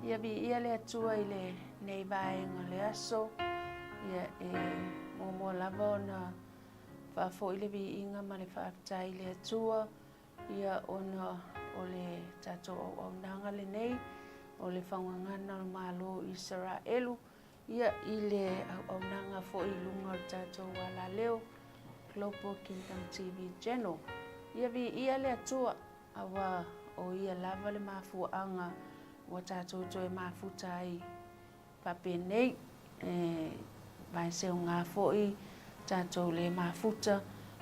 Ia viia le Atua i lenei vaega o le aso. Ia e muamua lava ona faafoi le viiga ma le faafetai i le Atua, ia ona o le tatou auaunaga lenei o le Faugagana o le Malo o Isaraelu, ia i le auaunaga foi i luga o le tatou alaleo Global Kingdom TV Channel. Ia viia le Atua, aua o ia lava le mafuaaga ua tatou toe mafuta ai faapenei. E vaeseuga foi tatou le mafuta,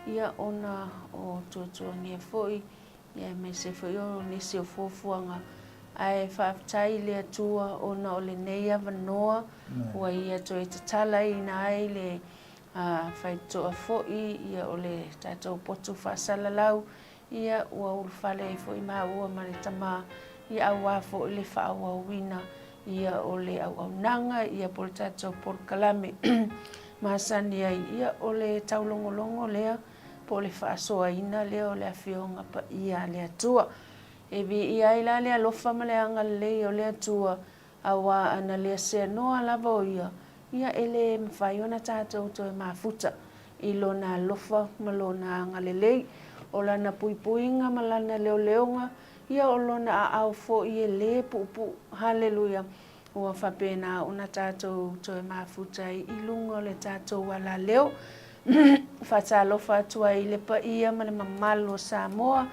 ia ona o tuatuagia foi, ia aemaise foi o nisi o fuafuaga. Ae faafetai i le Atua ona o lenei avanoa ua Ia toe tatalaina ai le faitotoa foi, ia o le tatou potu faasalalau, ia ua ulufale ai foi maua ma le tama, ia aua foi le faaauauina ia o le auaunaga, ia po o le tatou polokalame masani ai, ia o le taulogologo lea po o le faasoaina lea o le Afioga Paia a le Atua. E viia ai la le alofa ma le agalelei o le Atua, aua ana le seanoa lava o Ia, ia e le mafai ona tatou toe mafuta i Lona alofa ma Lona agalelei, o Lana puipuiga ma Lana leoleoga, ia o Lona aao foi e le puupuu. Haleluia! Ua faapena ona tatou toe mafuta ai i luga o le tatou alaleo. Faatalofa atu ai i le paia ma le mamalu o Samoa,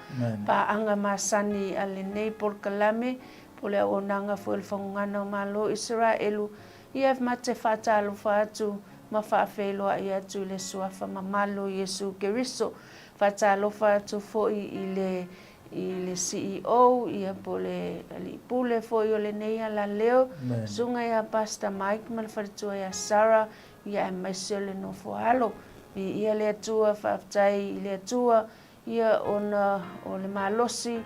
paaga masani a lenei polokalame, po o le auaunaga foi o le Fagogana o Malo o Isaraelu, ia ma te faatalofa atu ma faafeiloai atu i le Suafa mamalu o Iesu Keriso. Faatalofa atu foi i le i le CEO ia po o le alii pule foi o lenei alaleo, Susuga ia Pastor Mike ma le faletua ia Sarah, ia aemaise o le nofo alo. Viia le Atua, faafetai i le Atua ia ona o le malosi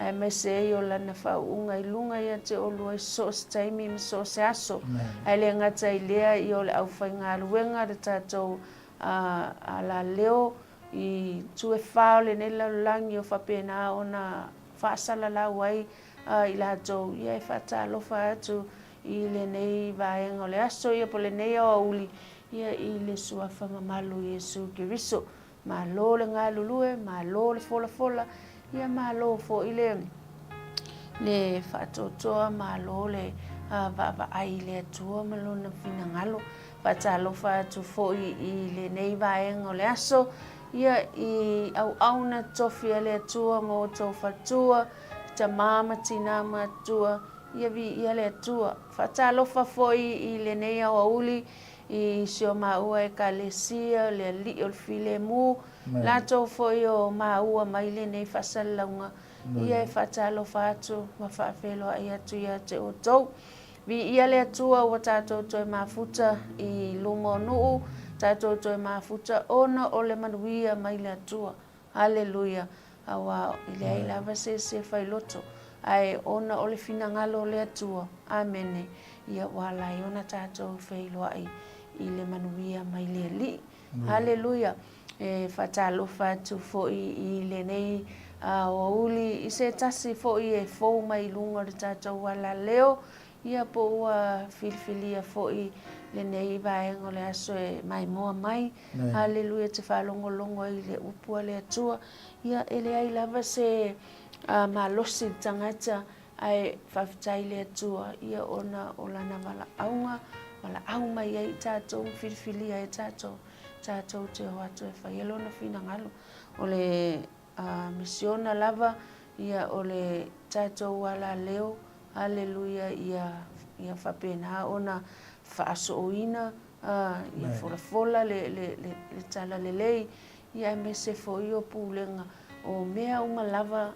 aemaise ai o Lana faauuga i luga ia te oulua i so o se taimi ma so o se aso. Ae le gata i lea, ia o le aufaigaluega le tatou alaleo i itu e fa o lenei lalolagi o faapena ona faasalalau ai i latou, ia e faatalofa atu i lenei vaega o le aso, ia po o lenei aoauli, ia i le Suafa mamalu o Iesu Keriso. Malo le galulue, malo le folafola, ia malo foi le le faatoatoa, malo le vaavaai i le Atua ma Lona finagalo. Faatalofa atu foi i lenei vaega o le aso, ia i auauna tofi a le Atua ma outou faletua, tama ma tina matutua, ia viia le Atua. Faatalofa foi i lenei aoauli i si o maua Ekalesia, le Alii o le Filemu, latou foi o maua mai lenei faasalalauga, ia e faatalofa atu ma faafeiloai atu ia te outou. Viia le Atua ua tatou toe mafuta i luma o nuu, tatou toe mafuta ona o le manuia mai le Atua. Aleluia! Aua e leai lava se isi e fai loto, ae ona o le finagalo o le Atua. Amene. Ia ua ala ai ona tatou feiloai i le manuia mai le Alii. Aleluia! E faatalofa atu foi i lenei aoauli i se tasi foi e fou mai i luga o le tatou alaleo, ia po ua filifilia foi lenei vaega o le aso e maimoa mai. Aleluia, e te faalogologo ai i le upu a le Atua. Ia, e leai lava se malosi i le tagata, ae faafetai i le Atua, ia ona o Lana valaauga, valaau mai ai i tatou ma filifilia ai tatou, tatou te o atu e fai ai Lona finagalo. O le misiona lava, ia o le tatou alaleo, aleluia, ia, ia faapena ona faasooina, ia folafola le, le, le, le talalelei, ia aemaise foi o pulega o mea uma lava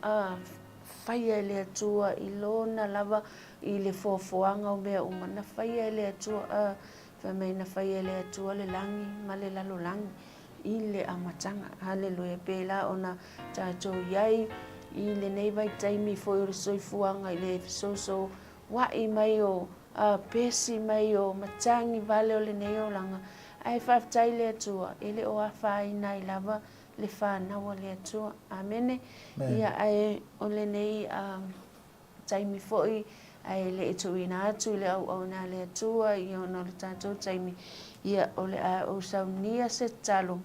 faia e le Atua i Lona lava i le foafoaga o mea uma na faia e le Atua, fai mai na faia e le Atua le lagi ma le lalolagi i le amataga. Haleluia! Pēlā ona tatou i ai i lenei vaitaimi foi o le soifuaga i le fesousoua'i mai o pesi mai o matagi vale o lenei olaga, ae faafetai i le Atua e le o afaina ai lava le fanau a le Atua. Amene. Ia, ae o lenei taimi foi Ae le i tuuina atu i le auauna a le Atua ia ona o le tatou taimi, ia o le a ou saunia se tatalo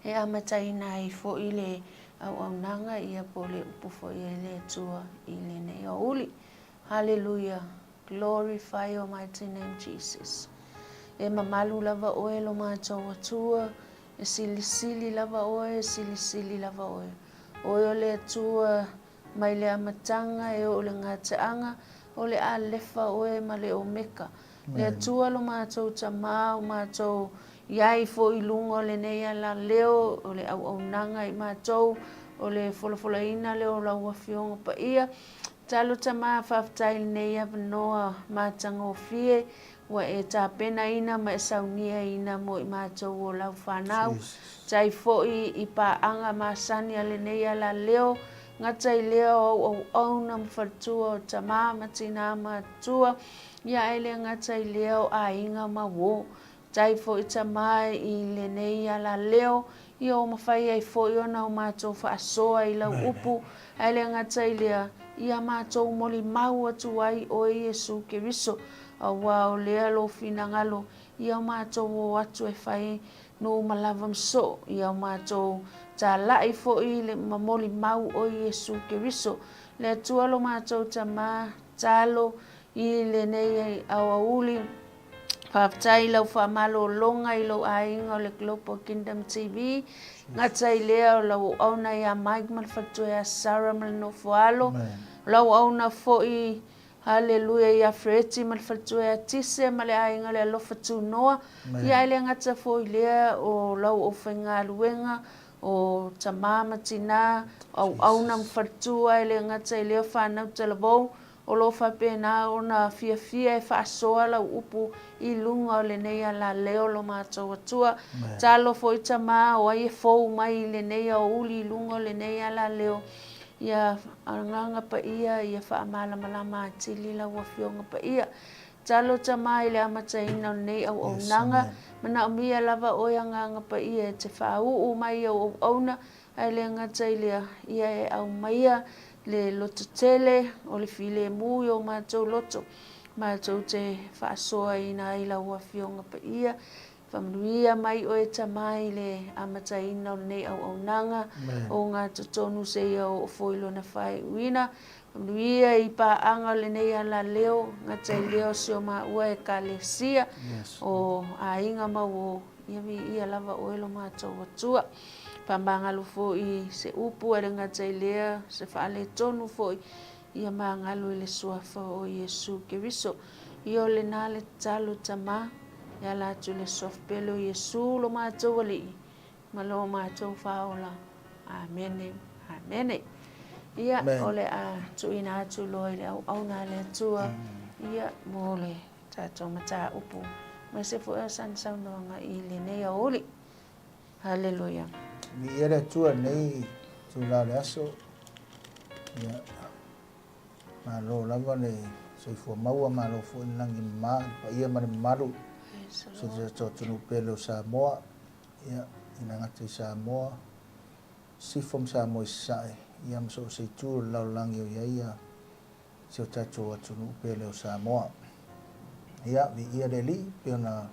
e amataina ai foi le auaunaga ia po o le upu foi a le Atua i lenei aoauli. Haleluia! Glorify your mighty name Jesus. E mamalu lava oe lo matou Atua, e silisili lava oe, e silisili lava oe. Oe o le Atua Mai le amataga e oo i le gataaga, o le Alefa oe ma le Omeka. Le Atua lo matou Tama, o matou i ai foi i luga o lenei alaleo, o le auaunaga i matou, o le folafolaina lea o lau Afioga Paia. Talo Tama, faafetai i lenei avanoa matagofie ua e tapenaina ma e sauniaina mo i matou o lau fanau. Tai foi i paaga masani a lenei alaleo, gata i lea o au auauna ma faletua o tama ma tina matutua, ia ae le gata i lea o aiga ma uo. Tai foi tama i lenei alaleo, ia ua mafai ai foi ona o matou faasoa i lau upu, ae le gata i lea, ia matou molimau atu ai oe Iesu Keriso, auā o lea lou finagalo, ia o matou o atu e fai nuu ma lava ma soo, ia o matou talai foi le ma molimau oe Iesu Keriso, le Atua lo matou Tama, talo i lenei aoauli. Faafetai i lau faamalologa i lou aiga o le Global Kingdom TV. Gata i lea o lau auauna ia Mike ma le faletua ia Sarah ma le nofo alo. O lau auauna foi Haleluia ia Freti ma le faletua ia Tise ma le aiga o le alofa tunoa. Ia ae le gata foi i lea o lau aufaigaluega o tama ma tina, auauna ma faletua, e le gata i lea o fanau talavou O lo o faapena ona fiafia e faasoa lau upu i luga o lenei alaleo lo matou Atua. Talo foi tama o ai e fou mai i lenei aoauli i luga o lenei alaleo, ia Agaga Paia ia faamalamalama atili lau Afioga Paia. Talo tama i le amataina o lenei auaunaga, manaomia lava oe Agaga Paia e te faauu mai i au auauna Ae le gata i lea, ia e aumaia le lototele o le filemu i o matou loto, matou te faasoaina ai lau Afioga Paia. Faamanuia mai oe Tama i le amataina o lenei auaunaga o gatotonu seia oo foi lona faaiuina. Faamanuia i paaga o lenei alaleo, gata i lea o si o maua Ekalesia, o aiga ma uo, ia viia lava oe lo matou Atua. Faamagalo foi se upu a le gata i lea, se faaletonu foi, ia magalo i le Suafa o Iesu Keriso. Ia o lena le tatalo Tama, e ala atu i le Suafa pele o Iesu lo matou Alii ma lo matou Faaola. Amene. Amene. Ia, o le a tuuina atu loa i le auauna a le Atua, ia, mo le tatou mataupu, aemaise foi o sana saunoaga i lenei aoauli. Haleluia. Viia le Atua i lenei itula o le aso. Ia, malo lava le soifua maua, malo foi le lagi mama i le paia ma le mamalu o si o tatou atunuu pele o Samoa. Ia, e le gata i Samoa, Sisifo ma Samoa i Sasae, ia ma so o se itu o le lalolagi o i ai ia si o tatou atunuu pele o Samoa. Ia, viia le Alii, pei ona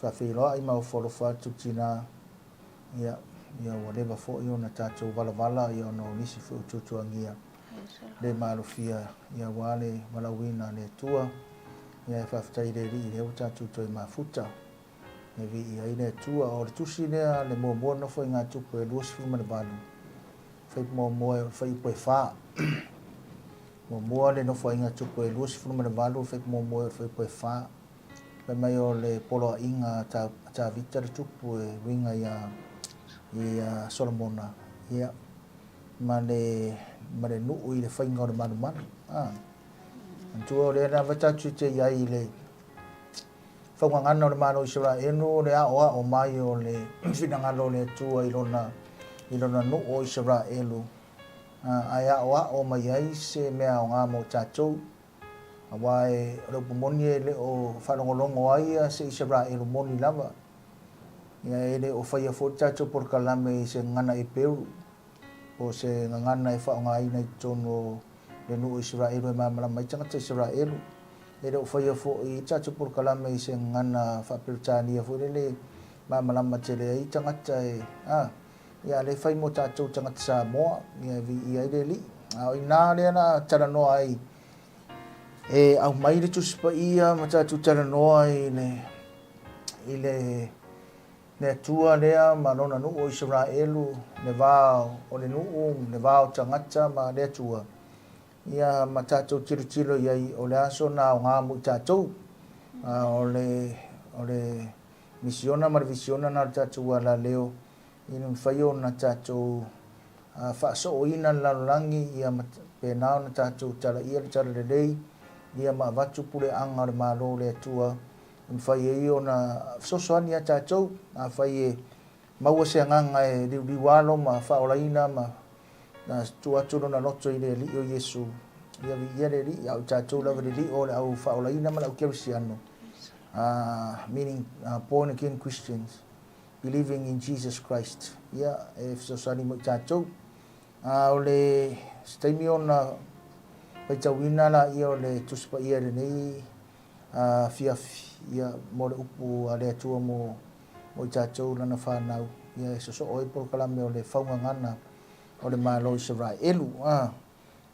faafeiloai ma ofo alofa atu le tina, ia, ia ua leva foi ona tatou valavala ia ona o nisi foi o tuatuagia le malofia ia aua le valaauina a le Atua. Ia, e faafetai i le Alii lea ua tatou toe mafuta. E viia ai le Atua. O le tusi lea le muamua nofo i ngā tupu e 28, fuaiupu muamua e fuaiupu e 4. Muamua le nofoaiga tupu e 28, fuaiupu muamua e fuaiupu e 4. Fai mai o le poloaiga a Tavita le tupu e uiga ia ia Solomona, ia, ma le, ma le nuu i le faiga o le malumalu. Ah. Manatua o lea lava tatou te i ai i le faugagana o le Malo o Isaraelu, o le aoao mai o le finagalo o le Atua i lona, i lona nuu o Isaraelu, ae aoao mai ai se mea aoga mo tatou. Aua e, o le upu moni e le o faalogologo ai ia se Isaraelu moni lava. Ia e le o faia foi le tatou polokalame i se gagana Eperu, po o se gagana e faaaogaina i totonu o le nuu o Isaraelu e malamalama ai tagata Isaraelu. E le o faia foi tatou polokalame i se gagana faa-Peretania foi lele e malamalama tele ai tagata e, a, ia, a lea e fai mo tatou tagata Samoa, ia, e viia ai le Alii. A o i ina lea na talanoa ai, e aumai le Tusi Paia ma tatou talanoa i le, i le, le Atua lea ma Lona nuu o Isaraelu, le va o le nuu, le va o tagata ma le Atua. Ia ma tatou tilotilo i ai o le a sona aoga mo i tatou. A o le, o le misiona ma le visiona na o le tatou alaleo, ina mafai ona tatou faasooina le lalolagi, ia ma pena ona tatou talaia le talalelei, ia ma avatu puleaga o le Malo o le Atua, e mafai ai ona fesoasoani ia tatou, afai e maua se agaga e liuliu alo ma faaolaina ma Na tuu atu lona loto i le Alii o Iesu, ia viia le Alii, a o i tatou lava le lio o le au faaolaina ma le au kerisiano, meaning born again Christians, believing in Jesus Christ, ia e fesoasoani mo i tatou. A o le se taimi ona faitauina laia o le Tusi Paia i lenei afiafi, ia mo le upu a le Atua mo mo i tatou lana fanau, ia e sosoo ai polokalame o le faugagana o le Malo o Isaraelu. A,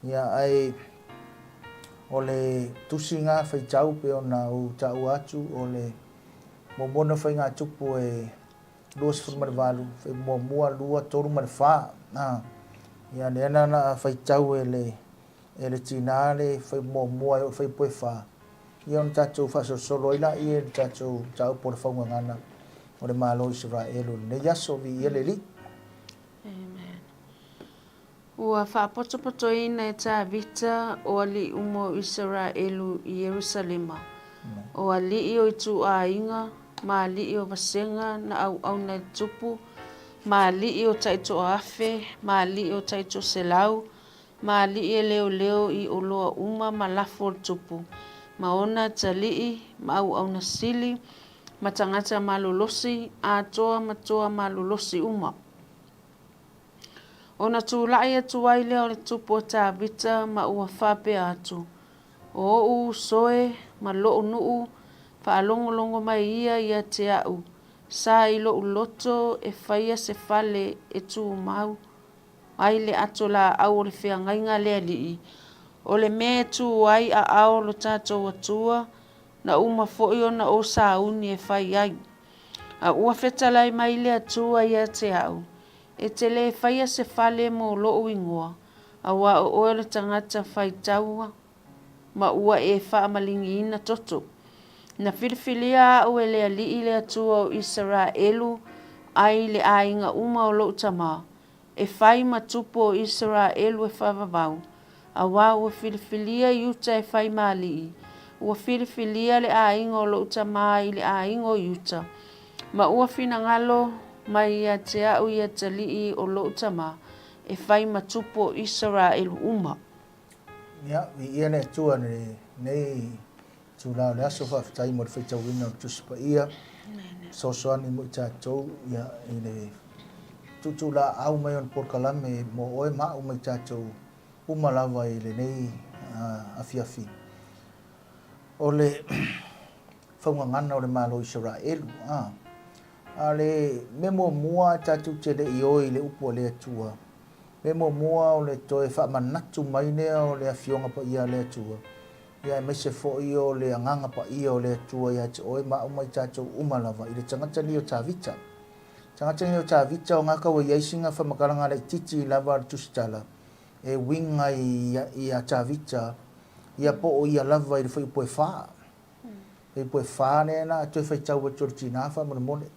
ia, ae o le tusiga faitau pe ona ou taua atu o le muamua na faigatupu e 28, fai muamua, 2, 3 ma le 4. A, ia, lea na na faitau e le e le tinā le fai muamua e oo i le faiupu e fa, ia ona tatou faasolosolo ai laia i le tatou mataupu o le faugagana o le Malo o Isaraelu i lenei aso. Viia le Alii. Amen. Ua faapotopotoina e Tavita o alii uma o Isaraelu i Ierusalema, o alii o ituaiga ma alii o vasega na auauna i le tupu, ma alii o taitoa-afe, ma alii o taitoa-selau, ma alii e leoleo i oloa uma ma lafo o le tupu, ma ona atalii, ma auauna sili, ma tagata malolosi, atoa ma toa malolosi uma. Ona tulai atu ai lea o le tupu o Tavita ma ua faapea atu, O ou uso e, ma lou nuu, faalogologo mai ia ia te au, sa i lou loto e faia se fale e tumau ai le ato laau o le feagaiga a le Alii, o le mea e tu ai aao o lo tatou Atua, na uma foi ona ou sauni e fai ai. A ua fetalai mai le Atua ia te au, E te le faia se fale mo lou igoa, auā o oe o le tagata fai taua, ma ua e faamaligiina toto. Na filifilia au e le Alii le Atua o Isaraelu ai le aiga uma o lou tama, e fai ma tupu o Isaraelu e faavavau, auā ua filifilia Iuta e fai ma alii, ua filifilia le aiga o lou tama i le aiga o Iuta, ma ua finagalo mai ia te au i atalii o lou tama, e fai ma tupu o Isaraelu uma. Ia, viia le Atua i lenei itula o le aso, faafetai mo le faitauina o le Tusi Paia, fesoasoani mo i tatou ia, i le tuutuulaau mai o le polokalame mo oe ma au ma i tatou uma lava i lenei afiafi. O le faugagana o le Malo o Isaraelu. A, a le mea muamua tatou te le i o i le upu a le Atua, mea muamua o le toe faamanatu mai lea o le Afioga Paia a le Atua, ia aemaise foi o le Agaga Paia o le Atua ia te oe ma au ma i tatou uma lava i le tagata nei o Tavita. Tagata nei o Tavita o gaka ua i ai sina faamatalaga laitiiti lava a le Tusitala e uiga ia Tavita ia po o ia lava i le fuaiupu e fa. Fuaiupu e fa lea na toe faitau atu e le tina faamolemole.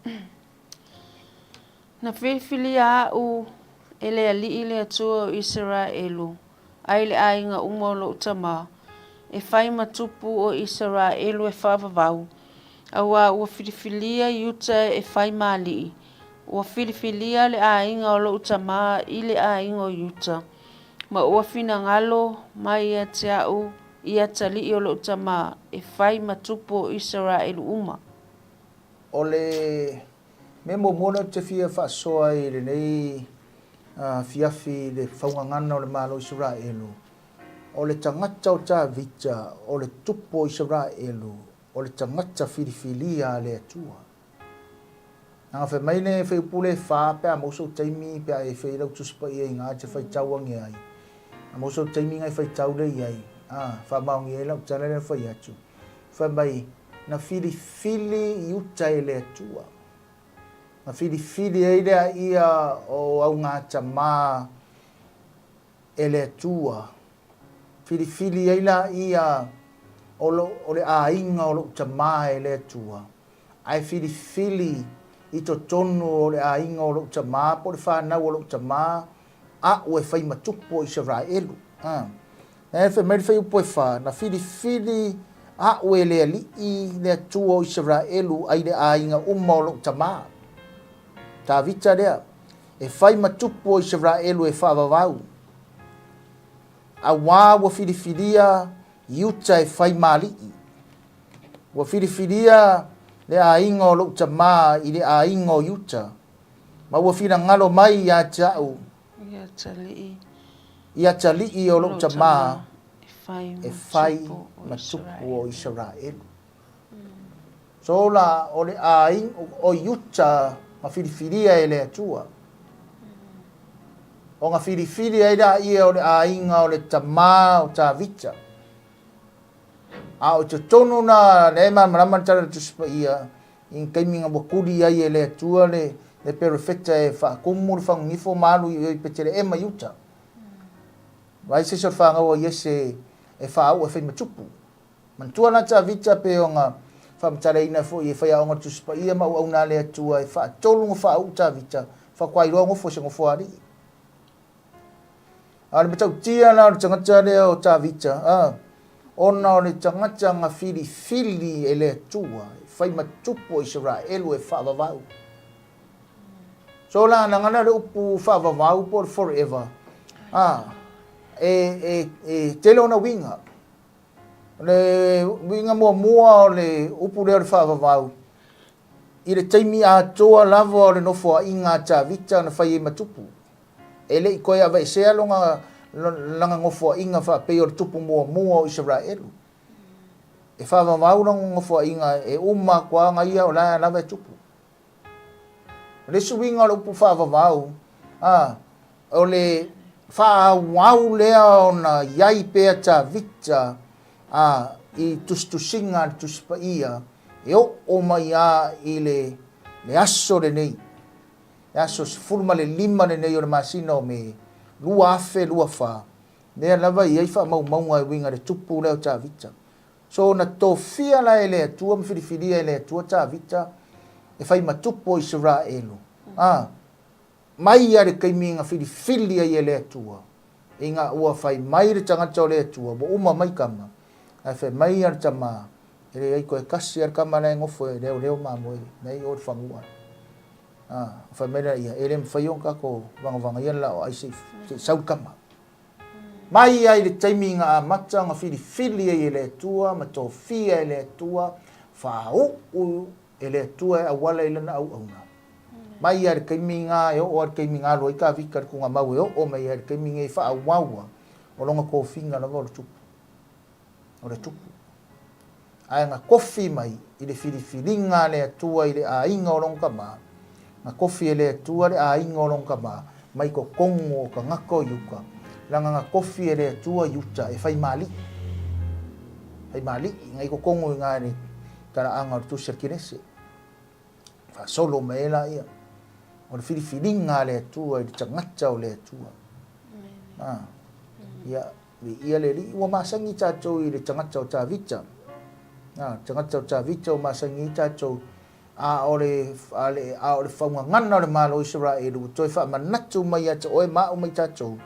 Na filifilia au e le Alii le Atua o Isaraelu, ai le aiga uma o lou tama, e fai ma tupu o Isaraelu e faavavau, auā ua filifilia Iuta e fai ma alii, ua filifilia le aiga o lou tama i le aiga o Iuta, ma ua finagalo mai ia te au i atalii o lou tama e fai ma tupu o Isaraelu uma. O le mea muamua lea ou te fia faasoa ai i lenei afiafi i le faugagana o le Malo o Isaraelu, O le tagata o Tavita, o le tupu o Isaraelu, o le tagata filifilia a le Atua. Nanga fai mai le fuaiupu le fa pe a maua sou taimi pe a e fai lau Tusi Paia i ga e te faitau ange ai. A maua sou taimi ga e faitau lea i ai, a, faamaonia ai lau tala lea na fai atu. Fai mai, na filifili i uta e le Atua. Na filifili ai lea ia o augatama e le Atua. Filifili ai laia o lo, o le aiga o lou tama e le Atua, ae filifili i totonu o le aiga o lou tama po o le fanau o lou tama, a'u e fai ma tupu o Isaraelu. A. Lea e fai mai le fuaiupu e fa, na filifili a'u e le Alii le Atua o Isaraelu ai le aiga uma o lou tama. Tavita lea, e fai ma tupu o Isaraelu e faavavau. Auā ua filifilia Iuta e fai ma alii. Ua filifilia le aiga o lou tama i le aiga o Iuta, ma ua finagalo mai ia te au i atalii o lou tama e fai ma tupu o Isaraelu. So la, o le aiga o Iuta na filifilia e le Atua. O na filifili ai laia o le aiga o le tama o Tavita. A o totonu na lea e malamalama le tala o le Tusi Paia, i ni taimi na ua tuli ai e le Atua le, le perofeta e faatumu le fagugifo ma alu i Peteleema i uta. Vaai se isi o le fanau a Iese e faauu e fai ma tupu. Manatua la Tavita pei ona faamatalaina foi e faiaoga o le Tusi Paia ma auauna a le Atua e faatolu ona faauu Tavita, faatoa iloa nofo i se nofoalii. A o le matautia la o le tagata lea o Tavita, a, ona o le tagata na filifili e le Atua e fai ma tupu o Isaraelu e faavavau. So la, leaga lea o le upu faavavau po o le forever, a, e, e, e tele ona uiga. O le uiga muamua o le upu lea o le faavavau, i le taimi atoa lava o le nofoaiga a Tavita na fai ai ma tupu. E le i toe aveesea lona, lana nofoaiga faapei o le tupu muamua o Isaraelu. E faavavau lana nofoaiga e uma atu lava ona ia o la lava e tupu. O le isi uiga o le upu faavavau, a, o le faaauau lea ona i ai pea Tavita a, i tusitusiga a le Tusi Paia e oo mai a i le, le aso lenei, le aso 15 lenei o le masina o Me 2024, lea lava e i ai faamaumauga e uiga i le tupu lea o Tavita. So na tofia la e le Atua ma filifilia e le Atua Tavita e fai ma tupu o Isaraelu, a, mai ia le taimi na filifili ai e le Atua, ina ua fai mai le tagata o le Atua, ua uma mai tama, ae fai mai ia le tama, e leai toe tasi a le tama la e nofo e leoleo mamoe la e i o i le fanua. A, fai mai lea ia, e le mafai ona tatou vagavagaia le laoai se i sau le tama. Mai ai le taimi na amata ona filifili ai e le Atua ma tofia e le Atua, faauu e le Atua e auala i lana auauna. Mai ai le taimi na e oo ai le taimi na alu ai Tavita i le tugamau e oo mai ai le taimi nei e faaauau o lona tofiga lava o le tupu. O le tupu. Ae na tofi mai i le filifiliga a le Atua i le aiga o lona tama, na tofi e le Atua le aiga o lona tama mai totonu o tagata o Iuta, leaga na tofi e le Atua Iuta e fai ma alii, fai ma alii, na i totonu i ina i le talaaga o le Tusi a le Kenese. Faasolo mai ai laia, o le filifiliga a le Atua i le tagata o le Atua. Ah, ia, Viia le Alii, ua masani tatou i le tagata o Tavita. A, tagata o Tavita ua masani ai tatou, a o le, a le, a o le faugagana o le Malo o Isaraelu ua toe faamanatu mai ia te oe ma au ma i tatou.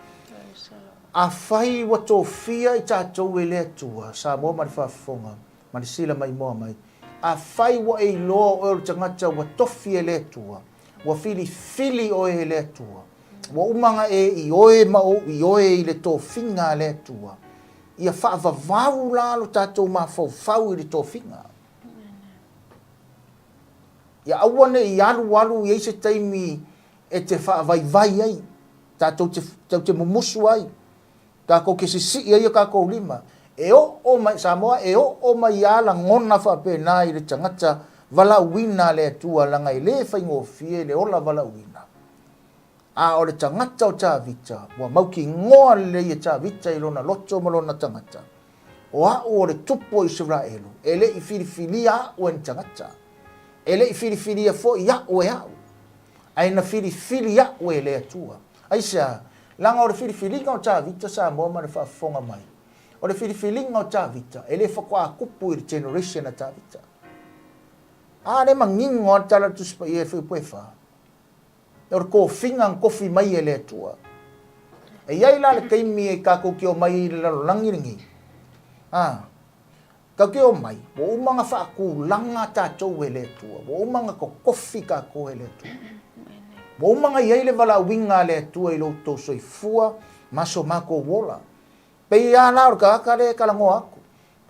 Afai ua tofia i tatou e le Atua, Samoa ma le faafofoga, ma le sila maimoa mai, afai ua e iloa o oe o le tagata ua tofi e le Atua, Ua filifili oe e le Atua. Ua uma ona e ioe ma ou ioe i le tofiga a le Atua. Ia faavavau la lo tatou mafaufau i le tofiga. Ia aua ne i alualu i ai se taimi e te faavaivai ai, tatou te, tatou te mumusu ai. Takou ke sisii ai o kakou lima. E oo mai, Samoa, e oo mai a lagona faapena i le tagata valaauina a le Atua, leaga e le faigofie le ola valaauina. A o le tagata o Tavita, ua mautinoa lelei e Tavita i lona loto ma lona tagata, O a'u o le tupu o Isaraelu, e le i filifilia a'u e ni tagata, e le i filifilia foi a'u e a'u, ae na filifili a'u e le Atua. Aisea? Leaga o le filifiliga o Tavita Samoa ma le faafofoga mai, o le filifiliga o Tavita e le faatoa tupu i le generation a Tavita. A lea e manino lava le Tala o le Tusi Paia i le Fuaiupu e 4. O le tofiga na tofi mai e le Atua. E i ai la le taimi e tatou te omai ai i le lalolagi lenei, a, tatou te omai, ua uma ona faatulaga tatou e le Atua, ua uma ona totofi tatou e le Atua. Ua uma ona i ai le valaauina a le Atua i lo outou soifua ma so matou ola. Pei lava la o le tagata lea e talanoa atu,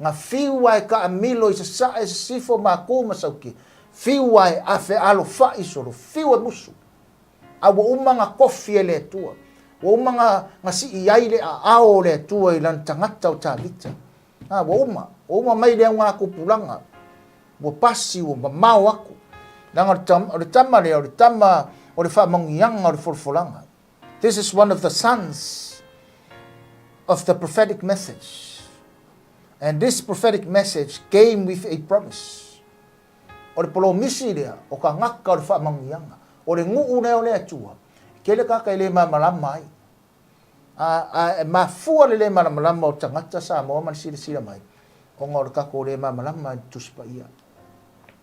na fiu lava e taamilo i sasae, sisifo, maku ma sauki, fiu lava e afealofa'i solo, fiu e musu. A ua uma ona tofi e le Atua, ua uma ona sii ai le aao o le Atua i lana tagata o Tavita. A, ua uma, ua uma mai le augatupulaga, ua pasi, ua mamao atu. Leaga o le tama lea, o le tama o le faamanuiaga o le folafolaga. This is one of the sons of the prophetic message. And this prophetic message came with a promise. O le polomisi lea, o tagata o le faamanuiaga, o le nuu lea o le Atua, e tele tagata e le malamalama ai. A, a e mafua le le malamalama o tagata Samoa ma le silasila mai, ona o le tatou le malamalama i le Tusi Paia.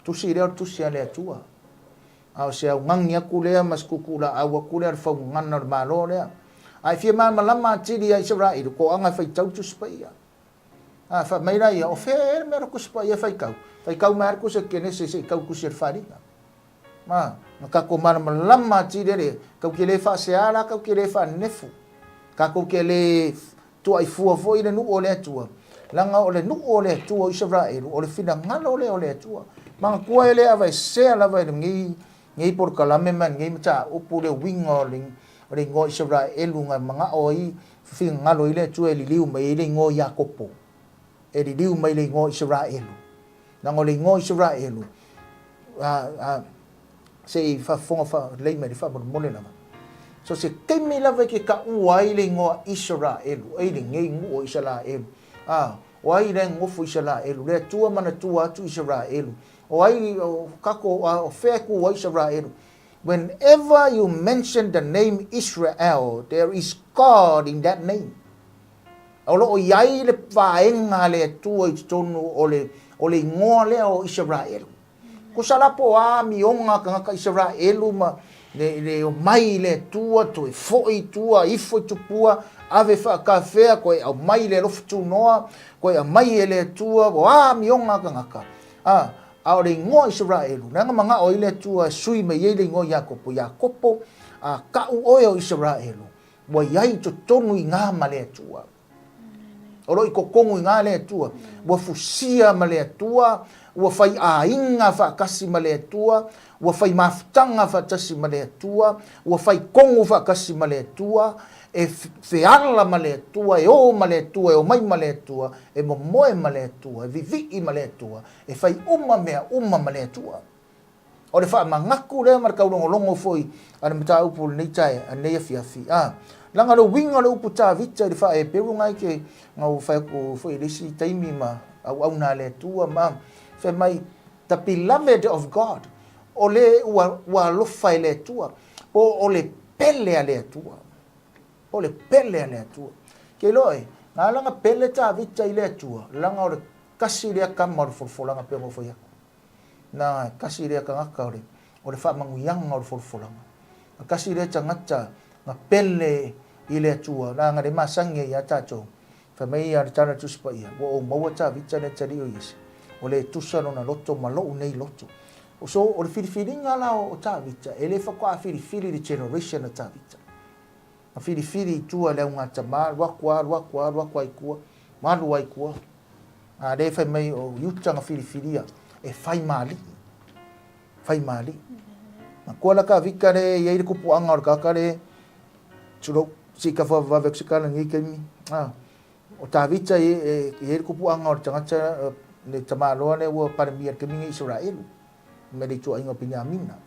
Tusi lea o le Tusi a le Atua. A o se augani atu lea ma se tuutuulaau atu lea o le faugana o le Malo lea. A e fia malamalama atili ia Isaraelu, toaga e faitau Tusi Paia. A, fai mai la ia, o fea ea le mea o le Tusi Paia e faitau? Faitau mai lava le Tusi a Kenese se i tau Tusi a le Faliga. A, na tatou malamalama atili lea, tatou te le faasea la, tatou te le faanenefu. Tatou te le tuaifua foi le nuu o le Atua, leaga o le nuu o le Atua o Isaraelu, o le finagalo lea o le Atua. Manatua e le aveesea lava e lenei, lenei polokalame ma lenei mataupu le uiga o le, o le igoa Isaraelu na manao ai, finagalo ai le Atua e liliu mai ai le igoa Iakopo, e liliu mai le igoa Isaraelu. Leaga o le igoa Isaraelu, a, a, se i faafofoga faalelei mai faamolemole lava. So se taimi lava e ke taua ai le igoa Isaraelu, ei lenei nuu o Isaraelu. A, o ai lea e nofo Isaraelu, le Atua manatua atu Isaraelu. O ai, o kako, a, o fea e ku ai Isaraelu. Whenever you mention the name Israel, there is God in that name. O lo o i ai le vaega a le Atua i totonu o le, o le igoa lea o Isaraelu. Tusa la po o a amioga a tagata Isaraelu ma le, le omai i le Atua, toe foi i tua, ifo i tupua, ave faakafea, toe aumai i le alofa tunoa, toe aumai e le Atua, o a amioga a tagata. A, a o le igoa Isaraelu, leaga manao ai le Atua e sui mai ai le igoa Iakopo, Iakopo, a kau oe o Isaraelu, ua i ai i totonu i ina ma le Atua. O lo o i totonu i ina le Atua. Ua fusia ma le Atua, ua fai aiga faatasi ma le Atua, ua fai mafutaga faatasi ma le Atua, ua fai kogu faatasi ma le Atua, e feala ma le Atua, e o ma le Atua, e omai ma le Atua, e momoe ma le Atua, e vivii ma le Atua, e fai uma mea uma ma le Atua. O le faamanatu lea ma le taulogologo foi a le mataupu o lenei taea, lenei afiafi. A, leaga o le uiga o le upu Tavita i le faa-Heperu na ke, na ua fai atu foi i le isi taimi ma auauna a le Atua ma fai mai, the beloved of God, o le ua, ua alofa e le Atua, po o le pele a le Atua. Po o le pele a le Atua. Ke iloa e, na ala na pele Tavita i le Atua, leaga o le kasi lea kama o le folafolaga pei ona ou fai atu. Na tasi lea tagata o le, o le faamanuiaga o le folafolaga. Na tasi lea tagata na pele i le Atua, leaga le masani ai ia tatou. Fai mai ia le tala a le Tusi Paia, ua ou maua Tavita le atalii o Iese, ua le tusa lona loto ma lou nei loto. So, o le filifiliga la o Tavita, e le faatoa filifili le generation a Tavita. Na filifili i tua i le augatama, alu atu lava, alu atu lava, alu atu lava i tua, alu lava i tua. A lea e fai mai o Iuta na filifilia e fai ma alii. Fai ma alii. Na kua la Tavita le e i ai le kupuaga o le tagata le, tulou. Se i vavevave atu se tala i lenei taimi. A, o Tavita e, e, e i ai le tupuaga o le tagata, le tamaloa lea ua Palemia i le taimi lenei i Isaraelu, mai le ituaiga o Peniamina.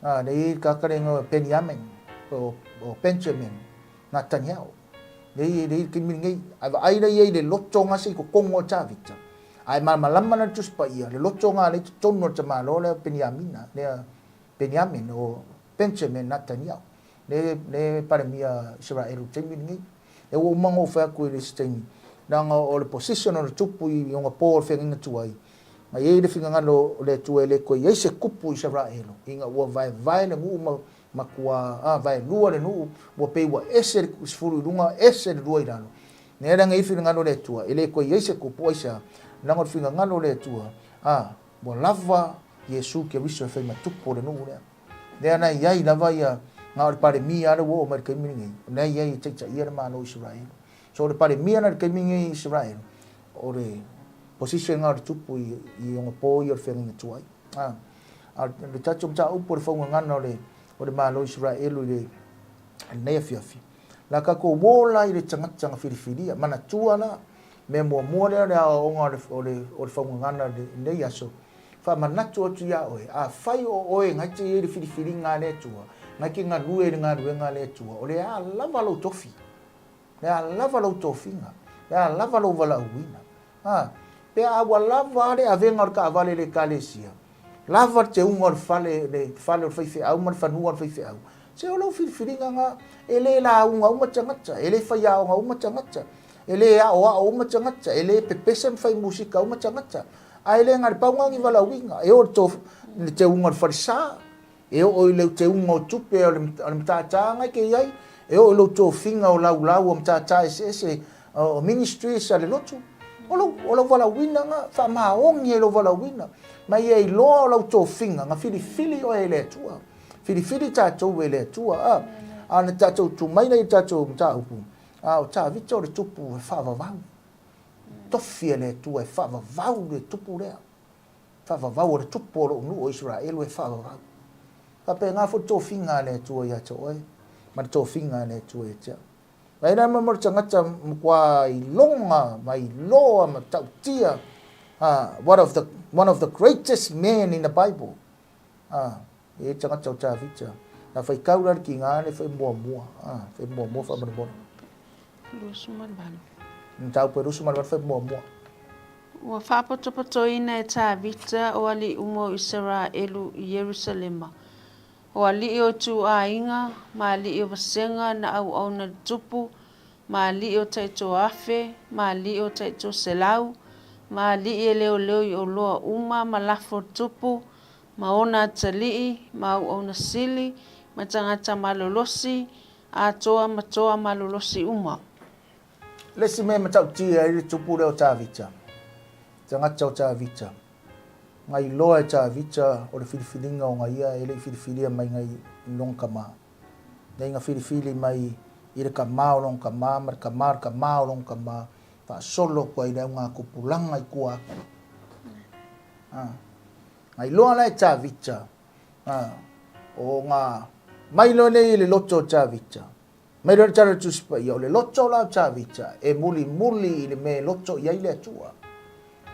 A, lea e i ai le tagata lea e igoa o Peniamin, po o Benjamin Nataniao. Lea e i ai le taimi lenei. Ae vaai la i ai i le loto ga se i totonu o Tavita. Ae malamalama la le Tusi Paia, le loto ga lea i totonu o le tamaloa lea o Peniamina, lea Peniamin, o Benjamin Nataniao. Lea e Palemia Isaraelu i le taimi lenei. Lea ua uma ona ou fai atu i le isi taimi, leaga o le position o le tupu i ona po o le feagaiga tuai, na i ai le finagalo o le Atua e le toe i ai se tupu i Isaraelu, ina ua vaevae le nuu ma matua, a, vaelua le nuu, ua pei ua ese le 10 i luga, ese le 2 i lalo. Lea la na i ai le finagalo o le Atua, e le toe i ai se tupu, aisea? Leaga o le finagalo o le Atua, a, ua lava Iesu Keriso e fai ma tupu o le nuu lea. Lea na i ai lava ia, na o le Palemia lava lea ua oo mai i le taimi lenei, o lea e i ai e taitaia le Malo o Isaraelu. So o le Palemia la i le taimi lenei i Isaraelu, o le position lena o le tupu i ona po ia o le feagaiga tuai. A, a o le tatou mataupu o le faugagana o le, o le Malo o Isaraelu i le, lenei afiafi, la tatou uo la i le tagata na filifilia, manatua la, mea muamua lea o le aoaoga o le, o le, o le faugagana i lenei aso, Faamanatu atu iā oe, afai o oe na te i ai i le filifiliga a le Atua, na te galue i le galuega a le Atua, o le a lava lou tofi, o le a lava lou tofiga, o le a lava lou valaauina. A, pe a ua lava a le avega o le taavale i le Ekalesia, lava le teuga o le fale, le fale o le faifeau ma le fanua o le faifeau, se o lou filifiliga na, e le lauga uma tagata, e le faiaoga uma tagata, e le aoao uma tagata, e le pepese ma fai musika uma tagata. Ae le na le pau na o ni valaauina, e oo i le teuga o le falesa, e oo i le teuga o tupe o le matata na e te i ai, e oo i lou tofiga o laulau o matata eseese o ministries a le lotu. O lou, o lou valaauina na, faamaoni ai lou valaauina, ma ia iloa o lau tofiga na filifili oe e le Atua. Filifili tatou e le Atua, a, a na tatou tu mai lea i le tatou mataupu, a o Tavita o le tupu e faavavau. Tofi e le Atua e faavavau le tupu lea. Faavavau o le tupu o lou nuu o Isaraelu e faavavau. Faapena foi le tofiga a le Atua ia te oe, ma le tofiga a le Atua ia te au. Mai la mo le tagata matua iloga ma iloa ma tautia, one of the, one of the greatest men in the Bible. E i ai tagata o Tavita. Na faitau la le tiga le fai muamua, fai muamua faamolemole. 28. Mataupu e 28 fai muamua. Ua faapotopotoina e Tavita o alii uma o Isaraelu i Ierusalema, o alii o ituaiga, ma alii o vasega na auauna i le tupu, ma alii o taitoafe, ma alii o taitoaselau, ma alii e leoleo i oloa uma ma lafo o le tupu, ma ona atalii, ma auauna sili, ma tagata malolosi, atoa ma toa malolosi uma. Le isi mea e matautia ai le tupu lea o Tavita, tagata o Tavita, na iloa e Tavita o le filifiliga o na ia e le i filifilia mai nai lona tama. Nei na filifili mai i le tama o lona tama ma le tama o le tama o lona tama, faasolo atu ai i le augatupulaga i tua atu. Na iloa la e Tavita, o na mai loa nei i le loto o Tavita, mai loa le tala o le Tusi Paia, o le loto la o Tavita e mulimuli i le mea e loto i ai le Atua,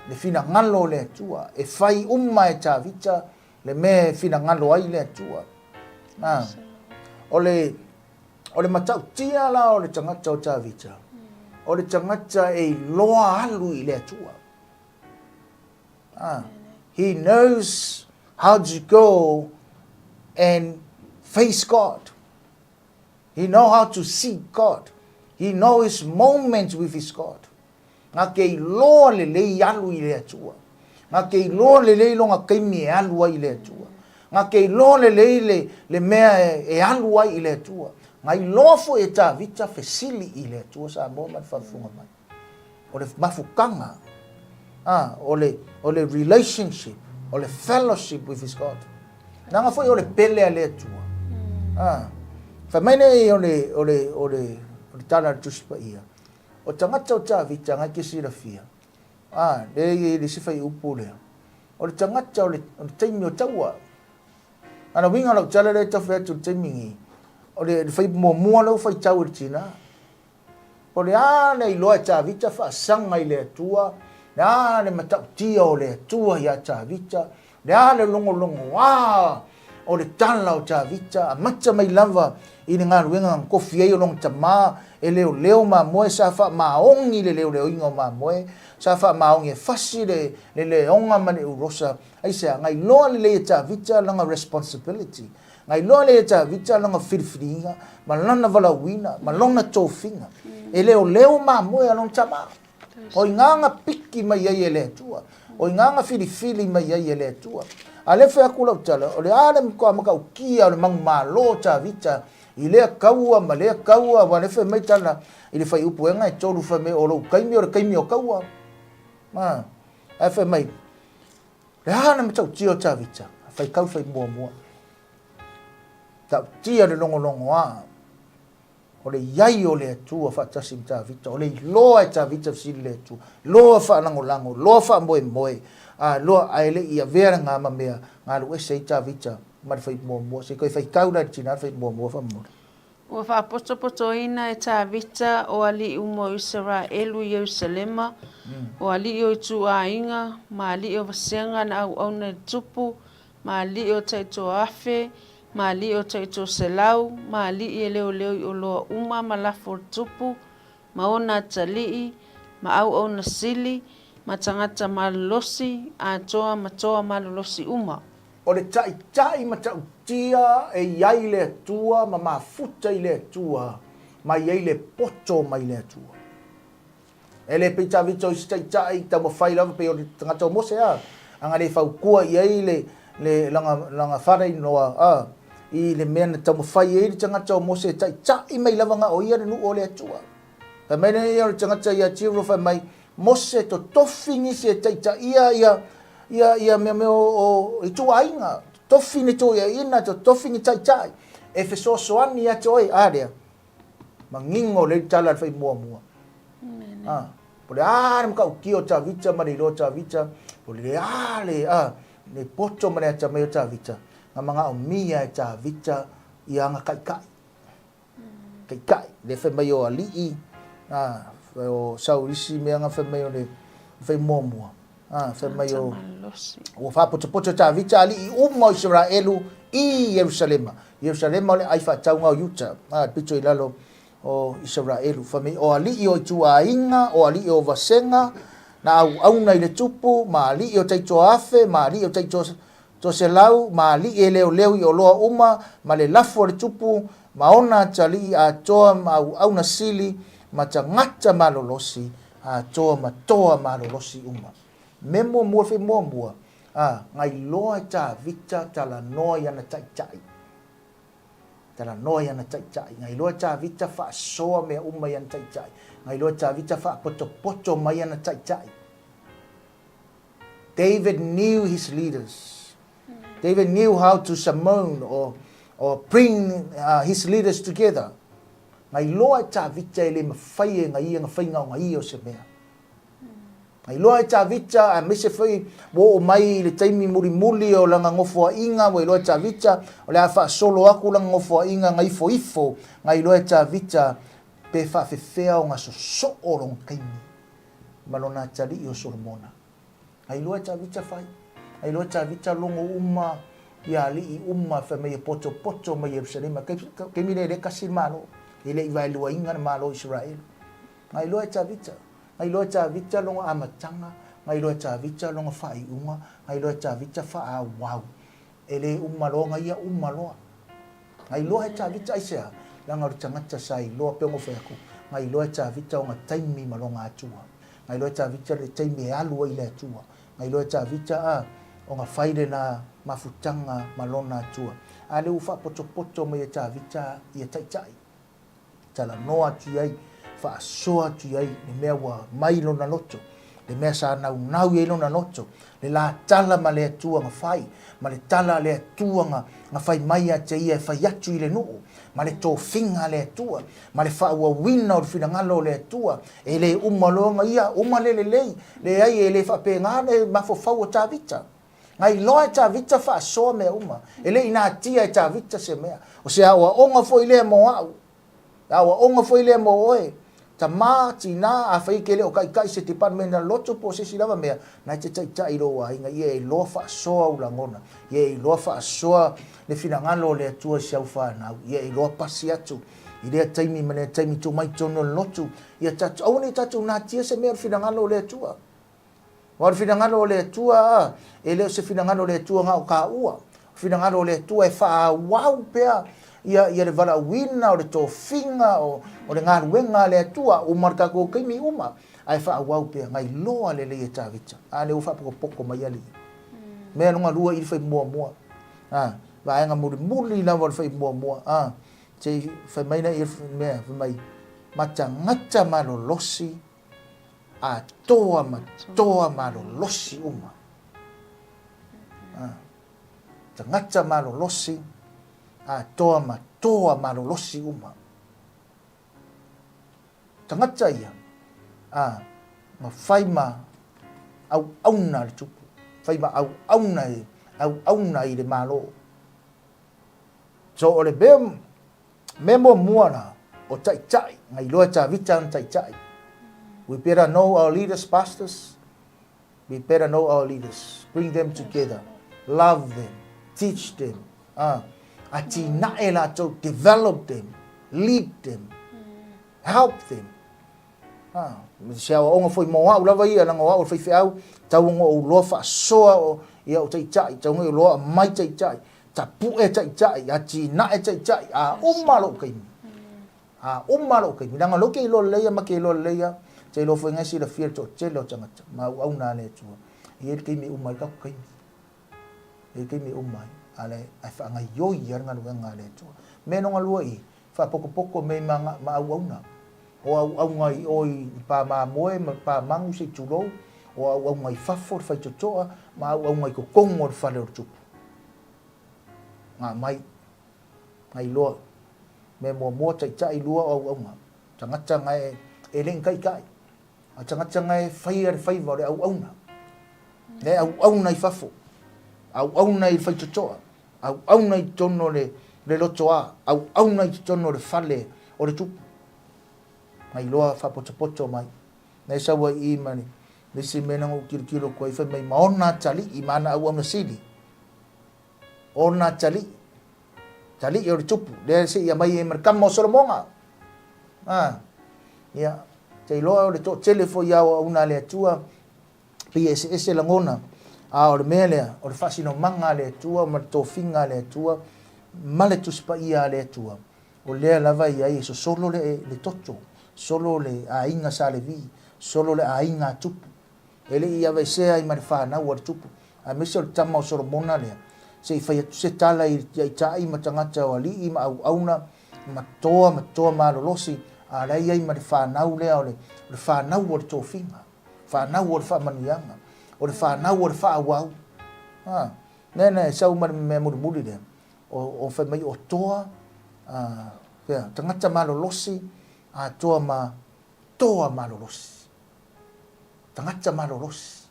le finagalo o le Atua, e fai uma e Tavita le mea e finagalo ai le Atua. O le, o le matautia la o le tagata o Tavita, o le tagata e iloa alu i le Atua. He knows how to go and face God. He know how to seek God. He know his moment with his God. Na te iloa lelei alu i le Atua. Na te iloa lelei lona taimi e alu ai i le Atua. Na te iloa lelei le, le mea e, e alu ai i le Atua. Na iloa foi e Tavita fesili i le Atua Samoa ma le faafofoga mai. O le mafutaga, a, o le, o le relationship, o le fellowship with his God. Leaga foi o le pele a le Atua. A, fai mai nei o le, o le, o le, o le tala a le Tusi Paia, o tagata o Tavita ngai te silafia, a, le i le isi fuaiupu lea, o le tagata o le, o le taimi o taua. A na uiga o lau tala lea e tau fai atu i le taimi nei, O le fai muamua lea ua faitau e le tina. O le a le iloa e Tavita faasaga i le Atua, le a le matautia o le Atua ia Tavita, le a le logologoa o le tala o Tavita, amata mai lava i le galuega na tofi ai o lona tama e leoleo mamoe, sa faamaoni le leoleoina o mamoe, sa faamaoni e fasi le leoga ma le urosa, aisea? Na iloa lelei e Tavita lana responsibility, Na iloa lea e Tavita lana filifiliga ma lana valaauina ma lona tofiga, e leoleo mamoe a lona tama. O i ina na piki mai ai e le Atua. O i ina na filifili mai ai e le Atua. A lea fai atu lau tala, o le a le matua matautia o le manumalo o Tavita i lea taua ma lea taua, aua o lea fai mai tala i le fuaiupu ea e 3, fai mai o lou taimi o le taimi o taua. Ae fai mai, Le a le matautia o Tavita? Faitau fai muamua. Tautia le logologoa o le iai o le Atua faatasi ma Tavita, o le iloa e Tavita fesili le Atua, loa faalagolago, loa faamoemoe, a loa ae le i avea le ga ma mea na alu ese ai Tavita ma le fai muamua. Se i toe faitau la i le tina le fai muamua faamolemole. Ua faapotopotoina e Tavita o alii uma o Isaraelu i Ierusalema, o alii o ituaiga, ma alii o vasega na auauna i le tupu, ma alii o taitoafe, ma alii o taitoaselau, ma alii e leoleo i oloa uma ma lafo o le tupu, ma ona atalii, ma auauna sili, ma tagata malolosi, atoa ma toa malolosi uma. O le taitai matautia e i ai le Atua ma mafuta i le Atua, ma i ai le poto mai le Atua. E le pei Tavita o isi taitai taumafai lava pei o le tagata o Mose a, a na le fautua i ai le, le lana, lana father-in-law a, i le mea na taumafai ai le tagata o Mose e taitai mai lava na o ia le nuu o le Atua. Fai mai lea o le tagata ia Jethro fai mai, Mose totofi nisi e taitaia ia ia ia mea mea o ituaiga, totofi ni toeaiina, totofi ni taitai e fesoasoani ia te oe, a lea, manino lelei le tala a le fai muamua. A, po o le a le matautia o Tavita ma le iloa o Tavita, po o le a le, a, le poto ma le atamai o Tavita, na manaomia e Tavita ia ana taitai. Taitai, lea fai mai o alii, a, o sau isi mea na fai mai o le fai muamua, a, fai mai o, ua faapotopoto Tavita alii uma o Isaraelu i Ierusalema. Ierusalema o le ai faatauga o Iuta, a, le pito i lalo o Isaraelu. Fai mai o alii o ituaiga, o alii o vasega, na auauna i le tupu, ma alii o taitoafe, ma alii o taitoa Toselau ma alii e leoleo i oloa uma ma le lafo a le tupu ma ona atalii atoa ma auauna sili ma tagata malolosi atoa ma toa malolosi uma. Me muamua fe muamua, a, gailoa e Tavita talanoa i ana taitai. Talanoa i ana taitai. Gailoa e Tavita faasoa mea uma i ana taitai. Gailoa e Tavita faapotopoto mai ana taitai. David knew his leaders. David knew how to summon or, or bring uh, his leaders together. Ngai loa e Tavita e le mawhai e ngai ia nga whainga o ngai ia o se mea. Ngai loa e Tavita, a mese whai wo o mai i le taimi muri muri o langa ngofo a inga, wa iloa e Tavita, o le a whaasolo aku langa ngofo a inga ngai ifo ifo, ngai loa e Tavita, pe whaafewhea o nga sosoo o longa kaimi. ma lona atalii o Solomona. A iloa e Tavita fai, a iloa e Tavita logo uma ia alii uma fai mai e potopoto mai Ierusalema. Taimi lea e le tasi le Malo, e le i vaeluaina le Malo o Isaraelu. Na iloa e Tavita, na iloa e Tavita lona amataga, na iloa e Tavita lona faaiuga, na iloa e Tavita faaauau. E le uma loa na ia uma loa. Na iloa e Tavita aisea? Leaga o le tagata sa iloa, pei ona ou fai atu, na iloa e Tavita ona taimi ma lona Atua. Na iloa e Tavita le taimi e alu ai i le Atua. Na iloa e Tavita a, ona fai lena mafutaga ma lona Atua. A lea ua faapotopoto mai e Tavita ia taitai. Talanoa atu i ai, faasoa atu i ai le mea ua mai lona loto, le mea sa naunau i ai lona loto, le la tala ma le Atua na fai, ma le tala a le Atua na, na fai mai ia te ia e fai atu i le nuu, ma le tofiga a le Atua, ma le faaauauina o le finagalo o le Atua, e le uma loa ona ia, uma le lelei, leai e le faapena le mafaufau o Tavita. Na iloa e Tavita faasoa mea uma. E le i natia e Tavita se mea. O se aoaoga foi lea mo au. E aoaoga foi lea mo oe. Tama, tina, afai e te le o taitai i se department a le lotu po o se isi lava mea, na e te taitai i lou aiga, ia e iloa faasoa ou lagona, ia e iloa faasoa le finagalo o le Atua i si au fanau, ia e iloa pasi atu i lea taimi ma lea taimi, tuu mai i totonu o le lotu, ia tatou, aua ne i tatou natia se mea o le finagalo o le Atua. Aua o le finagalo o le Atua, e le o se finagalo o le Atua na o taua. O le finagalo o le Atua e faaauau pea ia, ia le valaauina o le tofiga o, o le galuega a le Atua, uma le tatou taimi uma, ae faaauau pea, na iloa lelei e Tavita. A lea ua faapokopoko mai alii. Mea lona lua i le fai muamua. A, vaega mulimuli lava o le fai muamua. A, se i fai mai lea mea, fai mai, matagata malolosi atoa ma toa malolosi uma. Tagata malolosi atoa ma toa malolosi uma. Tagata ia, a, ma fai ma auauna le tupu, fai ma auauna, auauna i le Malo. So o le mea Mea muamua la, o taitai, na iloa e Tavita ana taitai. We better know our leaders, pastors. We better know our leaders. Bring them together. Love them. Teach them. Ah, atinae latou, develop them. Lead them. Help them. Ah, se aoaoga foi mo au lava ia, leaga o au o le faifeau, tau ona ou loa faasoa o, ia o taitai, tau ona loa aumai taitai, tapue taitai, atinae taitai, a uma lou taimi. A uma lou taimi. Leaga o lea ou te iloa lelei ia ma te iloa lelei ia, te iloa foi ngai silafia le toatele o tagata, ma auauna a le Atua. E i ai le taimi e uma ai le tatou taimi. E i ai le taimi e uma ai, a le, ae faagaioi lava le galuega a le Atua. Mea lona lua i, Faapotopoto mea i ma auauna. O auauna i o i Pamamoe ma Pamanu se i tulou, o auauna i fafo le faitotoa ma auauna i totonu o le fale o le tupu. Nga mai, nga iloa. Mea muamua taitai lua o auauna. Tagata nga e le i taitai. A tagata nga e faia le faiva o le auauna. Le auauna i fafo. Auauna i le faitotoa. Auauna i totonu o le, le lotoā, auauna i totonu o le fale o le tupu. Na iloa faapotopoto mai. Na e sau ai i i ma le, le isi mea na ou tilotilo atu ai, fai mai ma ona atalii ma ana auauna sili. Ona atalii. Atalii o le tupu. Lea se i aumai ai ma le tama o Solomona. Ah, ia, te iloa o le toatele foi ia auauna a le Atua, Pei e eseese lagona, a o le mea lea, o le faasinomaga a le Atua ma le tofiga a le Atua ma le Tusi Paia a le Atua, o lea lava e i ai e sosolo le, le toto, solo le aiga sa Levi, solo le aiga a Tupu. E le i aveesea ai ma le fanau a le Tupu, aemaise o le tama o Solomona lea, se i fai atu se tala i taitai ma tagata o alii ma auauna ma toa ma toa malolosi, a o la e i ai ma le fanau lea o le, o le fanau o le tofiga. Fanau o le faamanuiaga, o le fanau o le faaauau. A, mea na e sau ma le mea mulimuli lea, o, o fai mai o toa, a, fea, tagata malolosi, atoa ma toa malolosi. Tagata malolosi,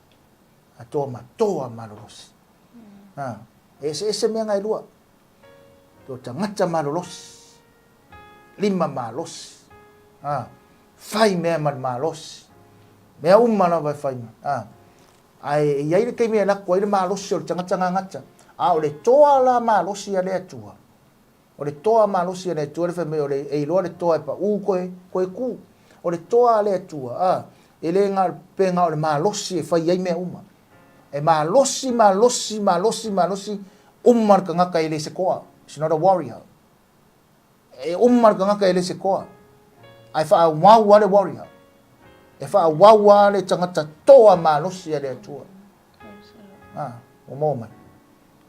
atoa ma toa malolosi. A, e eseese mea na e lua. O tagata malolosi, lima malosi, a, fai mea ma le malosi. Mea uma lava e fai mai. A, ae e i ai le taimi e lako ai le malosi o le tagata gagata. A o le toa la malosi a le Atua, o le toa malosi a le Atua le fai mai o le, e iloa le toa e paʻū koe, koe kū. O le toa a le Atua, a, e le na, pe na o le malosi e fai ai mea uma. E malosi, malosi, malosi, malosi uma le tagata e le se toa. It's not a warrior. E uma le tagata e le se toa. Ae faaauau lava le warrior. E faaauau lava le tagata toa malosi a le Atua. Ah, ua maua mai.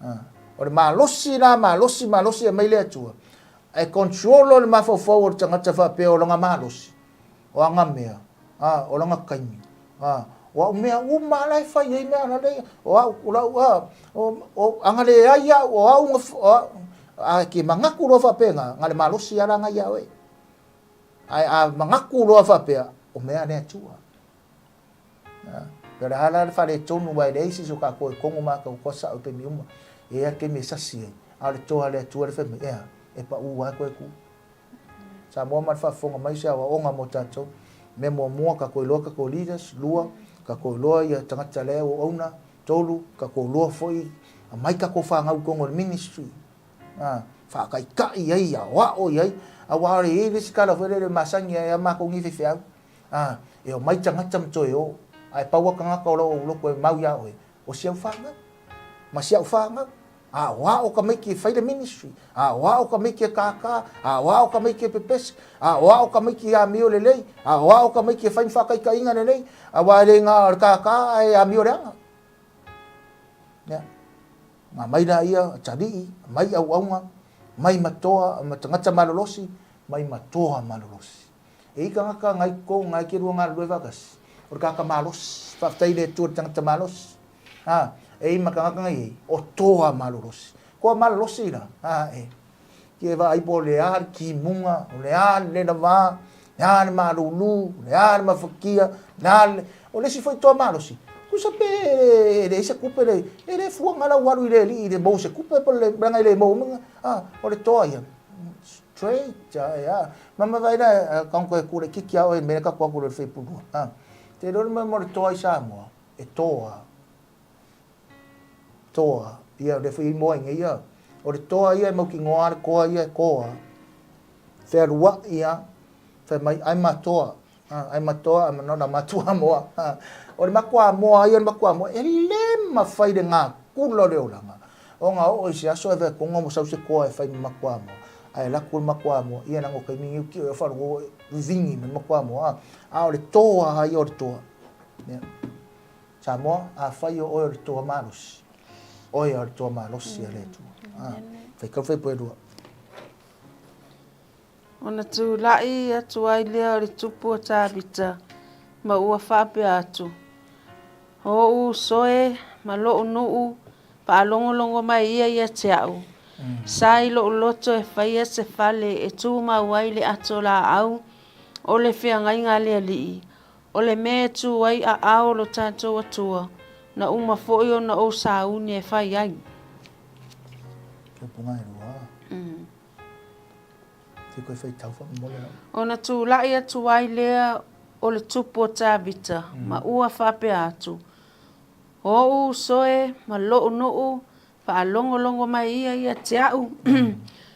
Ah. O le malosi la, malosi, malosi e aumai le Atua. E control le mafaufau o le tagata faapea o lana malosi, o ana mea, ah, o lana taimi. Ah, o au mea uma la e fai ai mea la le, o au, o lau, ah, o, o, ana leai au, o au, o au, a ke manatu loa faapea nga, nga le malosi ala nga ia oe. Ae a manatu loa faapea, o mea a le Atua. Ah. Pe o le a la le faaletonu aua e leai se isi o tatou e kogo ma tatou sao i taimi uma. E i ai lava le taimi e sasi ai, a o le toa a le Atua le fai mai, ea, e pau lava toe tu. Samoa ma le faafofoga mai se aoaoga mo tatou. Mea muamua, tatou iloa tatou leaders. Lua, tatou iloa ia tagata la e auauna. Tolu, tatou iloa foi, aumai tatou fanau i totonu o le ministry. A, faataitai ai, aoao i ai. Aua e i ai le isi tala foi lele masani ai a matou nei faifeau. A, e omai tagata ma toe o. Ae pau a tagata o lou loto e mau ia oe, o si au fanau. Ma si au fanau. Aoao tamaiti e fai le ministry. Aoao tamaiti e kākā. Aoao tamaiti e pepese. Aoao tamaiti e amio lelei. Aoao tamaiti e fai ma faataitaiga lelei. Aua e le na o le kākā ae amio leaga. Ia. Nga mai laia, atalii, mai auaunga, mai matoa, ma tagata malolosi, mai matoa malolosi. E i tagata ngai ko ngai ke lua galulue faatasi, o le tagata malosi. Faafetai i le Atua i le tagata malosi. Ha, e i ma tagata ngai ei, o toa malolosi. Toa malolosi la, ha, e. Ki e vaai po o le a le timuga, o le a le lelava, le a le malulu, le a le mafakia, le a le... O le isi foi toa malosi, tusa pe e leai se tupe le, e le fua nga lau alu i le alii i le maua se tupe po le leaga e le maua uma, ha, o le toa ia, straight, a, Mama vaai la ka koe kule kiki a oe me ka kua kule fei pulua. Ha. Te lolo mai mo le toa i Samoa, e toa. Toa. Ia le fui moa inge ia. O le toa ia e mau ki ngoa le koa ia e koa. Whea ia, whai mai ai ma toa. Ha, ai ma toa, ai ma nona matua moa. Ha. O le makua moa ia le makua moa, e le mawhai le ngā kula o le olanga. O ngā oo i se aso e whai kongo mo sau se koa e whai ma makua moa. Ae alu atu le makuamoa, ia leaga o taimi nei kio e faalogo e vivigi mai le makuamoa, a, a o le toa lava ia o le toa. Ia. Samoa, afai o oe o le toa malosi, oe lava o le toa malosi a le Atua. A, faitau le fuaiupu e lua. Ona tulai atu ai lea o le tupu o Tavita, ma ua faapea atu, O ou uso e, ma lou nuu, faalogologo mai ia ia te au. Sa i lou loto e faia se fale e tumau ai le ato laau o le feagaiga a le Alii, o le mea e tu ai aao o lo tatou Atua, na uma foi ona ou sauni e fai ai. Ona tulai atu ai lea o le tupu o Tavita, ma ua faapea atu, O ou uso e, ma lou nuu, faalogologo mai ia ia te au,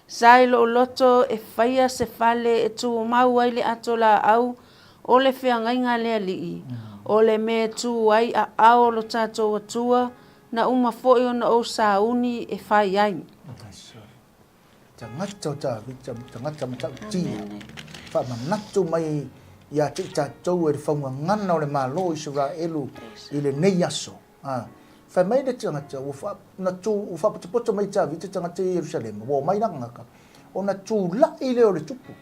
sa i lou loto e faia se fale e tumau ai le ato laau o le feagaiga a le Alii, o le mea e tu ai aao o lo tatou Atua, na uma foi ona ou sauni e fai ai. Tagata o Tavita ma tagata matautia, faamanatu mai ia te i tatou e le faugagana o le Malo o Isaraelu i lenei aso. A, fai mai le tagata, ua fa, na tu, ua faapotopoto mai Tavita tagata i Ierusalema, ua omai la tagata, ona tulai lea o le tupu.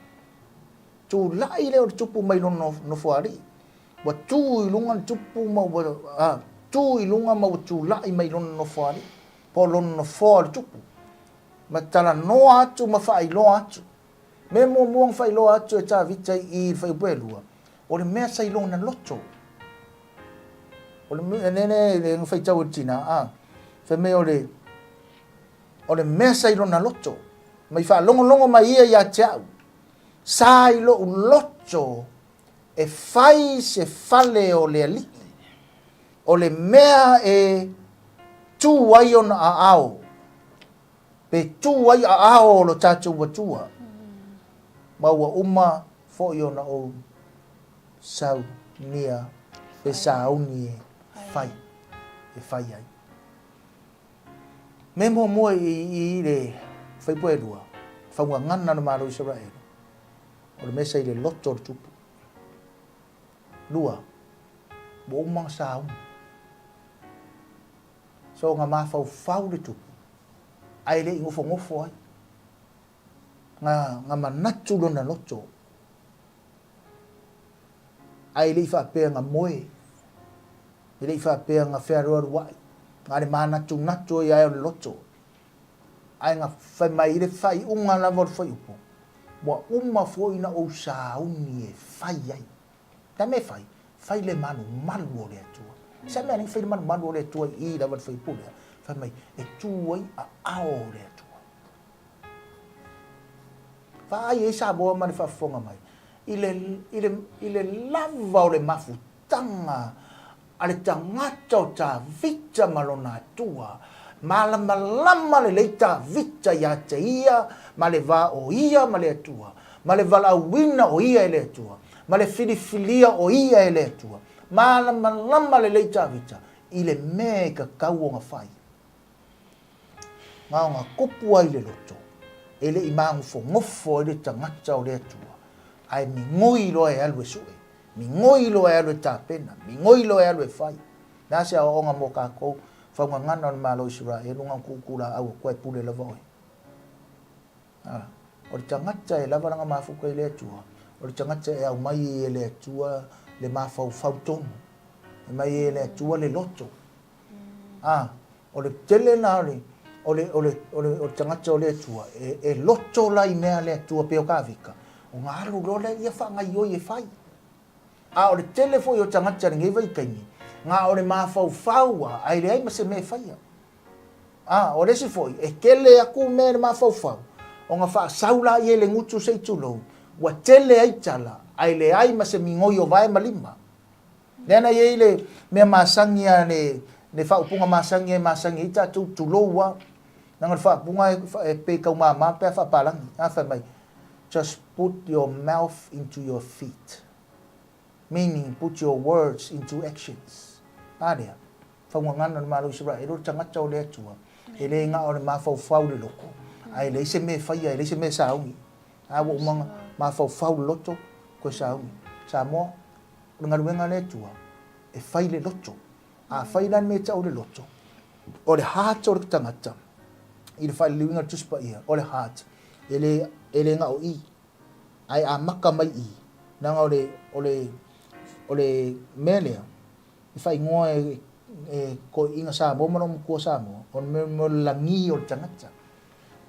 Tulai lea o le tupu mai lona nofoalii. Ua tu i luga le tupu ma ua, a, tu i luga ma ua tulai mai lona nofoalii, po o lona nofoa o le tupu. Ma talanoa atu ma faailoa atu. Mea muamua na faailoa atu e Tavita i i le fuaiupu e lua, o le mea sa i lona loto. O le mea, ne, ne, ne, na faitau e le tina, a, fai mai o le, o le mea sa i lona loto, mai faalogologo mai ia ia te au, sa i lou loto e fai se fale o le Alii, o le mea e tu ai ona aao, pe tu ai aao o lo tatou Atua, ma ua uma foi ona ou saunia pe sauni e fai, e fai ai. Mea muamua i le fuaiupu e lua, faugagana o le Malo o Isaraelu, o le mea sa i le loto o le tupu. Lua, ua uma ona sauni. So na mafaufau le tupu, ae le i nofonofo ai. Na, na manatu lona loto, ae le i faapea na moe, e le i faapea na fealualuai, na le manatunatu ai ae o le loto. Ae na fai mai le faaiuga lava o le fuaiupu, ua uma foi na ou sauni e fai ai. Le a mea e fai? Fai le malumalu o le Atua. Se mea nei fai le malumalu o le Atua i i lava le faipule a, fai mai, e tu ai aao o le Atua. Vaai ai Samoa ma le faafofoga mai i le, i le, i le lava o le mafutaga a le tagata o Tavita ma lona Atua. Malamalama lelei Tavita ia te ia ma le va o ia ma le Atua, ma le valaauina o ia e le Atua, ma le filifilia o ia e le Atua. Malamalama lelei Tavita i le mea e tatau ona fai. Na ona tupu ai le loto, e le i magofogofoa ai le tagata o le Atua, ae migoi loa e alu e sue, migoi loa e alu e tapena, migoi loa e alu e fai. Le a se aoaoga mo kākou, faugagana o le Malo o Isaraelu, na ona tuutuu laau atu e pule lava oe. A, o le tagata e lava lana mafuta i le Atua, o le tagata e aumai ai e le Atua le mafaufau tonu, e aumai ai e le Atua le loto. A, o le tele la o le, o le, o le, o le, o le tagata o le Atua, e, e loto la i mea a le Atua pei o Kavika, ona alu loa lea ia faagaioi e fai. A o le tele foi o tagata i lenei vaitaimi, na o le mafaufau lava, ae leai ma se mea e faia. A, o le isi foi, e tele atu mea i le mafaufau, ona faasau laia i le gutu se i tulou, ua tele ai tala, ae leai ma se migoi o vae ma lima. Lea na i ai le mea masani a le, le faaupuga masani e masani ai tatou, tulou a. Leaga o le faaupuga e pei tau mama pe a faapalagi. A fai mai, just put your mouth into your feet. Meaning, put your words into actions. A lea, faugagana o le Malo o Isaraelu, o le tagata o le Atua, e le na o le mafaufau le loto, ae leai se mea e faia, e leai se mea e sauni. A ua uma ona mafaufau le loto, toe sauni. Samoa, O le galuega a le Atua, e fai le loto. A fai la le mea e tau le loto, o le heart o le tagata, i le faaliliuina o le Tusi Paia, o le heart, e le, e le na o i, ae amata mai i, leaga o le, o le, o le mea lea, e faaigoa e, e toeaiina Samoa ma loomatua Samoa, o le mea o le lagi o le tagata.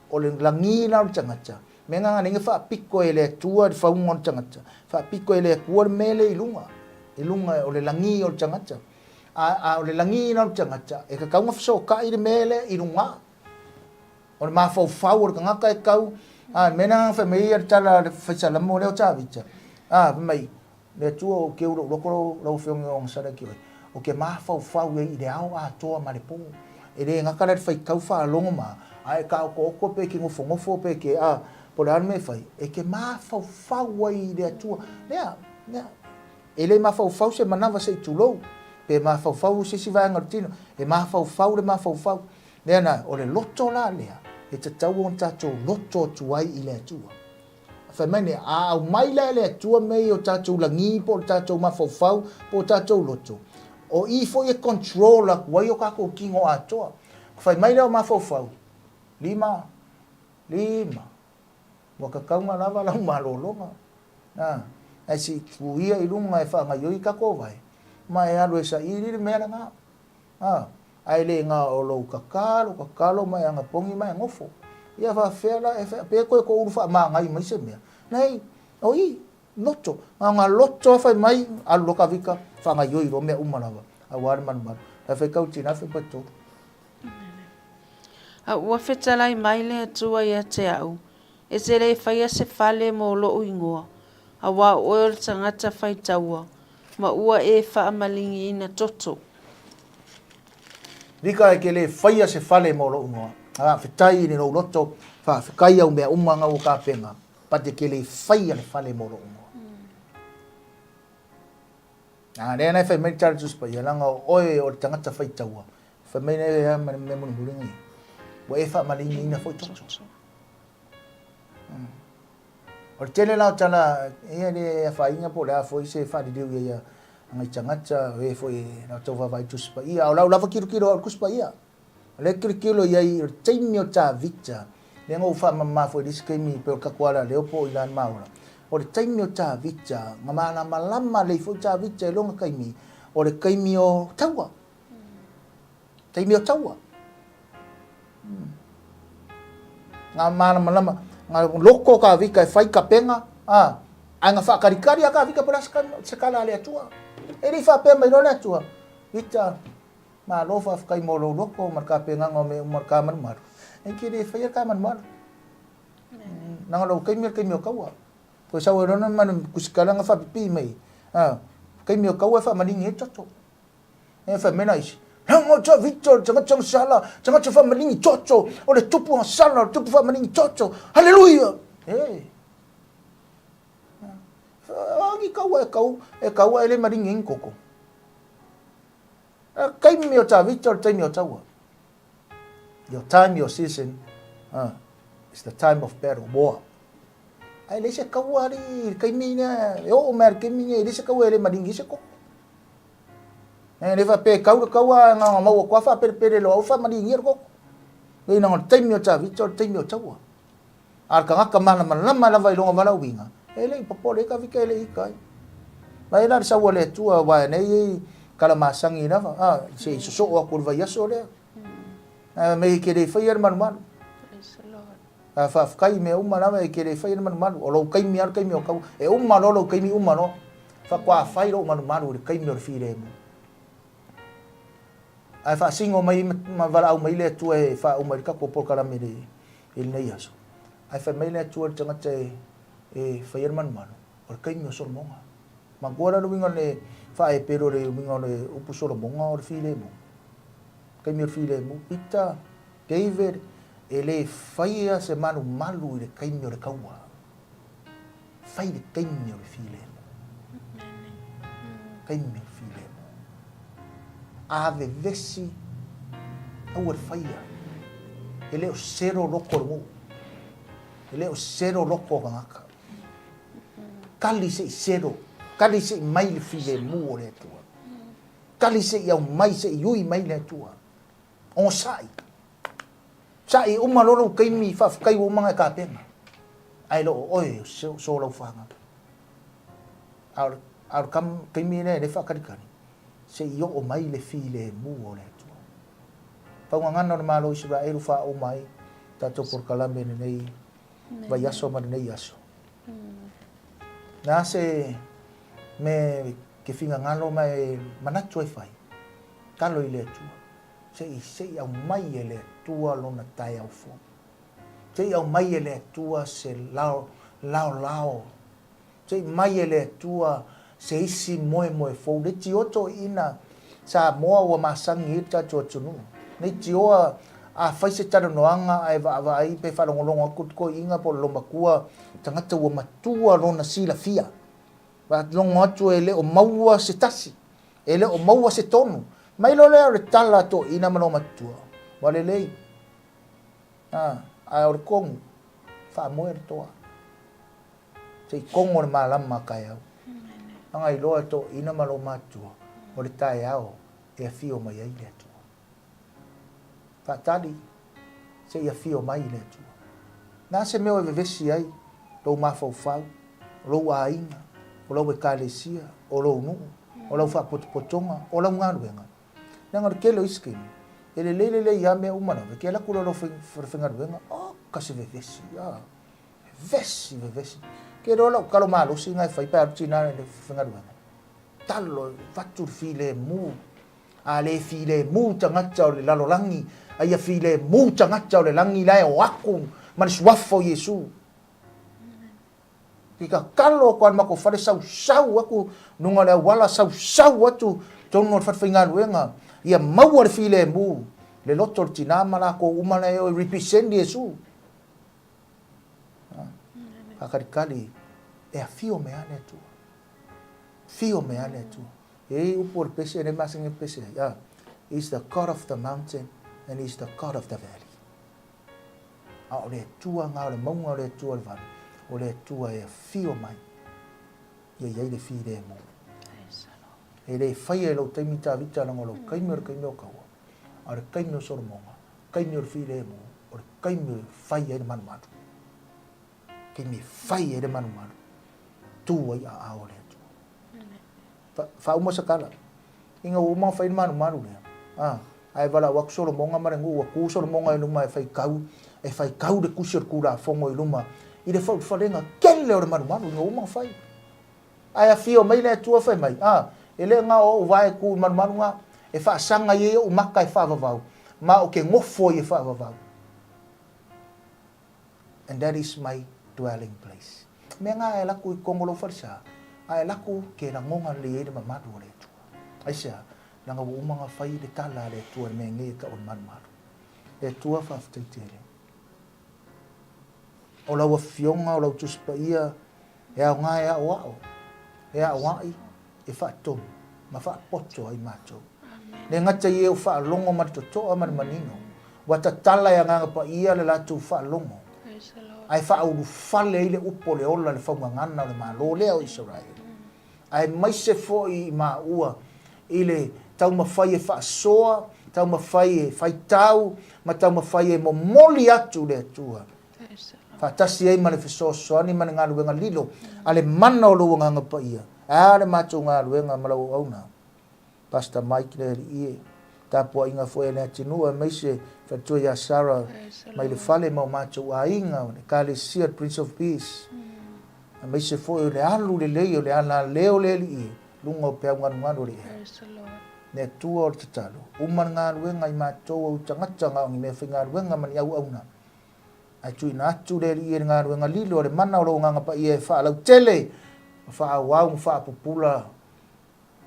O le lagi la o le tagata, mea na na faapito e le Atua le fauga o le tagata, faapito e le Atua le mea lea i luga, i luga o le lagi o le tagata. A, a o le lagi la o le tagata, e tatau ona fesootai le mea lea i luga. O le mafaufau o le tagata e tau, a, le mea lena na fai mai ai le tala a le faisalamo lea o Tavita, a, fai mai, Le Atua ou te ulu loko lau Afioga i ogasale atu ai, ou te mafaufau ai i le ao atoa ma le pō. E le gata la i le faitau faalogo ma, a e taotooto pe e te nofonofo pe e te, a, po o le a le mea e fai, e te mafaufau ai i le Atua. Lea, lea, e le mafaufau se manava se i tulou, pe mafaufau se isi vaega o le tino, e mafaufau le mafaufau. Lea na, o le loto la lea, e tatau ona tatou loto atu ai i le Atua. Fai mai nei, a aumai la e le Atua mea ia o tatou lagi po o le tatou mafaufau po o tatou loto, o i foi e control atu ai o tatou tino atoa. Fai mai lea o mafaufau, lima, lima, ua tatau ona lava lau malologa. A, ae se i tu ia i luga e faagaioi tatou vae, ma e alu e saili le mea lena. A, ae le na o lou tatalo, tatalo ma e anapogi ma e nofo. Ia faapefea la e pe toe toulu faamagai mai se mea. Nei, o i, loto. Na ona loto lava fai mai, alu loa Kavika, faagaioi loa mea uma lava, aua le malumalu. Ae faitau tina 13. A ua fetalai mai le Atua ia te au, E te le faia se fale mo lou ingoa, aua o oe o le tagata faitaua, ma ua e faamaligiina toto. Lika e ke le faia se fale mo lou ingoa. Faafetai i lou loto, faafetai au mea uma nga ua tapena, but e ke le faia le fale mo lou ingoa. A lea na e fai mai le tala Tusi Paia, leaga o oe o le tagata faitaua, fai mai lea ma le mea mulimuli nei, ua e faamaligiina foi toto. O le tele la o tala, ia le afaina po o le a foi se faaliliu i ai a ngai tagata, o e foi e tau vaavaai i Tusi Paia. A o lau lava tilotilo au i le Tusi Paia. O lea e tilotilo i ai i le taimi o Tavita, lea na ou faamama foi i le isi taimi pei o le tatou alaleo po o i Lanemaola. O le taimi o Tavita, na malamalama lelei foi Tavita i lona taimi, o le taimi o taua. Taimi o taua. Ngā mālamalama, ngā loko ka vika e whai kapenga, ā, ae ngā whaakalikali a ka vika po le se kala a le Atua. E le i whapea mai loa le Atua. Vita, malo faafetai mo lou loto ma le tapenaga o mea uma o le ta malumalu. E te le faia le ta malumalu. Leaga o lou taimi o le taimi o taua. Toe sau ai loa ma le tusikala na faapipii mai, a, taimi o taua e faamaligi ai le toto. E fai mai la isi, leaga o Tavita o le tagata na sala, tagata faamaligi toto, o le tupu na sala, o le tupu faamaligi toto. Haleluia! E! O a ni kaua e kau, e kaua e le maligi ai ni toto. A taimi o Tavita o le taimi o taua. Your time, your season, is the time of battle, war. Ae leai se kaua alii i le taimi lea, e oo mai lava i le taimi lenei, e leai se kaua e le maligi ai se koko. E le faapea e kau le kaua ae na ona mau atu lava faapelepele loa, aua faamaligia le koko. Leai leaga o le taimi o Tavita o le taimi o taua. A o le tagata malamalama lava i lona valaauina, e le i popole ai Tavita e le i ita ai. Mai la le sau a le Atua aua e nei tala masani lava, a, se i sosoo atu i le vaiaso lea. Ae mei e te le faia le malumalu. A faafetai i mea uma lava e te le faia le malumalu. O lou taimi lava le taimi o tau. E uma loa lou taimi uma loa. Faatoa fai lou malumalu i le taimi o le filemu. Ae faasino mai ma valaau mai le Atua e faauma ai le tatou polokalame i lenei aso. Ae fai mai le Atua i le tagata e faia le malumalu, o le taimi o Solomoga. Manatua la le uiga o le faaepelo o le uiga o le upu Solomoga o le filemu. Taimi o le filemu, Pita, David, e le faia se malumalu i le taimi o le kaua. Fai i le taimi o le filemu. Taimi o le filemu. A vevesi, aua le faia. E le o selo loko o le nuu. E le o selo loko o tagata. Kali se i selo, kali se i mai le filemu o le Atua. Kali se i aumai, se i ui mai le Atua. Onosai. Sa'i uma loa lou taimi faafetai ua uma ona e tapena. Ae le o oe o so lau fanau. A o le, a o le taimi lea e le faatalitali, se i oo mai le filemu o le Atua. Faugagana o le Malo o Isaraelu faauma ai tatou polokalame i lenei vaiaso ma lenei aso. Na se me ke finagalo ma e manatu ai fai, talo i le Atua. Se i, se i aumai e le Atua lona taeao fou. Se i aumai e le Atua se lao, laolao. Se i mai e le Atua se isi moemoe fou. Le tioa toeaina Samoa ua masani ai le tatou atunuu. Nei tioa a fai se talanoaga ae vaavaai pe faalogologo atu le toeaina po o le lomatua, tagata ua matua lona silafia. Faalogo atu e le o maua se tasi, e le o maua se tonu. Mai loa lea o le tala a toeaina ma loomatua, ua lelei. A, ae o le tonu, faamoe le toa. Se i kogo le malama a taeao. Leaga iloa e toeaina ma loomatua, o le taeao e afio mai ai le Atua. Faatali, se i afio mai le Atua. Na se mea e vevesi ai lou mafaufau, o lou aiga, o lau ekalesia, o lou nuu, o lau faapotopotoga, o lau galuega. Leaga o le tele o isi taimi, e lelei lelei lava mea uma lava, e te alu atu loa i lau falefaigaluega, oka se vevesi, a, vevesi, vevesi. Ke iloa lau talo malosi lena e fai pe a alu tina i le falefaigaluega, talo, avatu le filemu, A le filemu tagata o le lalolagi, a ia filemu tagata o le lagi la e o aku ma le suafa o Iesu. I tatalo atu lava i le matou fale, sausau atu luga o le auala, sausau atu totonu o le falefaigaluega, ia maua le filemu, le loto o le tina ma latou uma la e o e represent Iesu. Faatalitali, e afio mai lava le Atua. Afio mai lava le Atua. E i ai upu o le pese, e le masani le pese ai, ah, He is the God of the mountain and He is the God of the valley. A o le Atua nga o le mauga o le Atua o le vale, o le Atua e afio mai, ia i ai le filemu. E le faia i lou taimi Tavita leaga o lou taimi o le taimi o kaua, a o le taimi o Solomoga, taimi o le filemu, o le taimi e fai ai le malumalu. Taimi e fai ai le malumalu, tu ai aao o le Atua. Faauma se tala. Ina ua uma ona fai le malumalu lea, a, ae valaau atu Solomoga ma le nuu, ua tu Solomoga i luma e faitau, e faitau le tusi o le Tulafono i luma i le faufalega tele o le malumalu ina ua uma ona fai. Ae afio mai le Atua fai mai, a, e le na o ou vae tu i le malumalu na, e faasaga i ai ou maka e faavavau, ma ou te gofo ai e faavavau. And that is my dwelling place. Mea nga a e laku i Kongo lou falesa, a e laku ke lagoga lelei ai le mamalu o le Atua. Aisea? Leaga ua uma ona fai le tala a le Atua i le mea nei e tau o le malumalu. Le Atua faafetai tele. O lau Afioga, o lau Tusi Paia, e aoga e aoao, e aoai, e faatonu, ma faapoto ai matou. Le gata i e o faalogo ma le totoa ma le manino, ua tatala e Agaga Paia le latou faalogo, ae faaulufale ai le upu o le ola i le faugagana o le Malo lea o Isaraelu, aemaise foi i maua i le taumafai e faasoa, taumafai e faitau, ma taumafai e momoli atu le Atua, faatasi ai ma le fesoasoani ma le galuega lilo a le mana o lou Agaga Paia. Ae a le matou galuega ma lau auauna, Pastor Mike le alii e, tapuaiga foi a le atunuu aemaise faletua ia Sarah mai le fale ma o matou aiga o le Ekalesia Prince of Peace, aemaise foi o le alu lelei o le alaleo le alii e, luga o peau galugalu o le ea. Le Atua o le tatalo, uma le galuega i matou au tagata na o ni mea faigaluega ma ni auauna, Ae tuuina atu le Alii e le galuega lilo a le mana o lou Agaga Paia e faalautele ma faaauau ma faapupula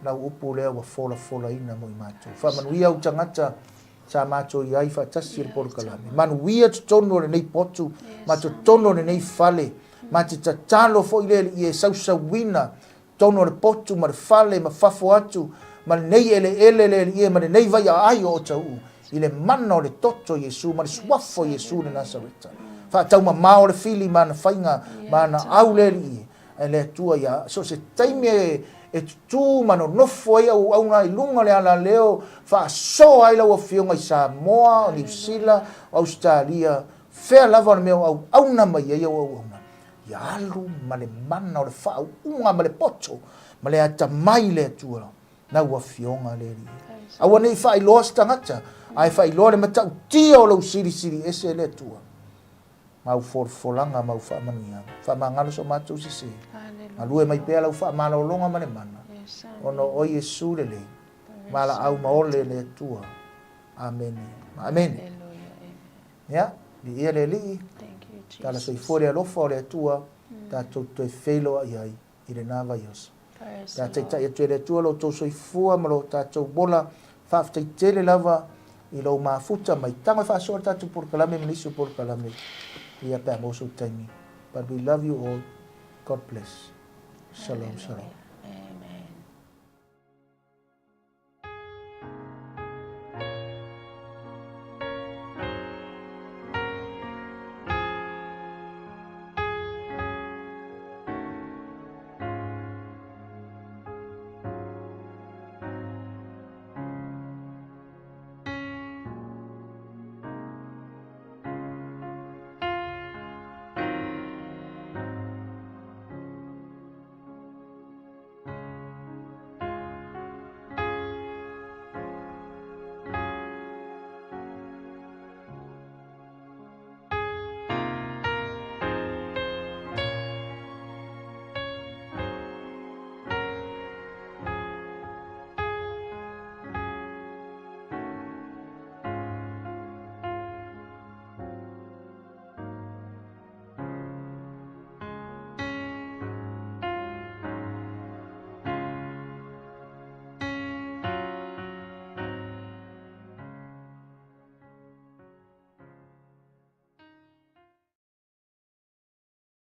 lau upu lea ua folafolaina mo i matou. Faamanuia ou tagata sa matou i ai faatasi i le polokalame. Manuia totonu o lenei potu ma totonu o lenei fale. Ma te tatalo foi le Alii e sausauina totonu o le potu ma le fale ma fafo atu ma lenei eleele le Alii e ma lenei vaiaai o Otahuhu i le mana o le toto o Iesu ma le suafa o Iesu le Nasareta. Faataumamao le fili ma ana faiga ma ana au le Alii e, ae le Atua ia so o se taimi e e tutū ma nonofo ai auaunaga i luga o le alaleo faasoa ai lau Afioga i Samoa, o Niu Sila, o Ausetalia, fea lava o le mea o auauna mai ai au auauna. Ia alu ma le mana o le faauuga ma le poto ma le atamai i le Atua, lau Afioga le Alii. Aua ne i faailoa se tagata, ae faailoa le matautia o lou silisili ese le Atua ma au folafolaga ma au faamanuiaga. Faamagalo so matou sese. Galue mai pea lau faamalologa ma le mana, ona o oe Iesu lelei, valaau ma ole le Atua. Amene ma amene. Ia, viia le Alii, tala soifua le alofa o le Atua, tatou toe feiloai ai i lena vaiaso. Pe a taitai atu e le Atua lo outou soifua ma lo tatou ola, faafetai tele lava i lou mafuta mai. Tago e faasoa le tatou polokalame ma nisi o polokalame, ia pe a maua sou taimi. But we love you all. God bless. Shalom, shalom. Amen.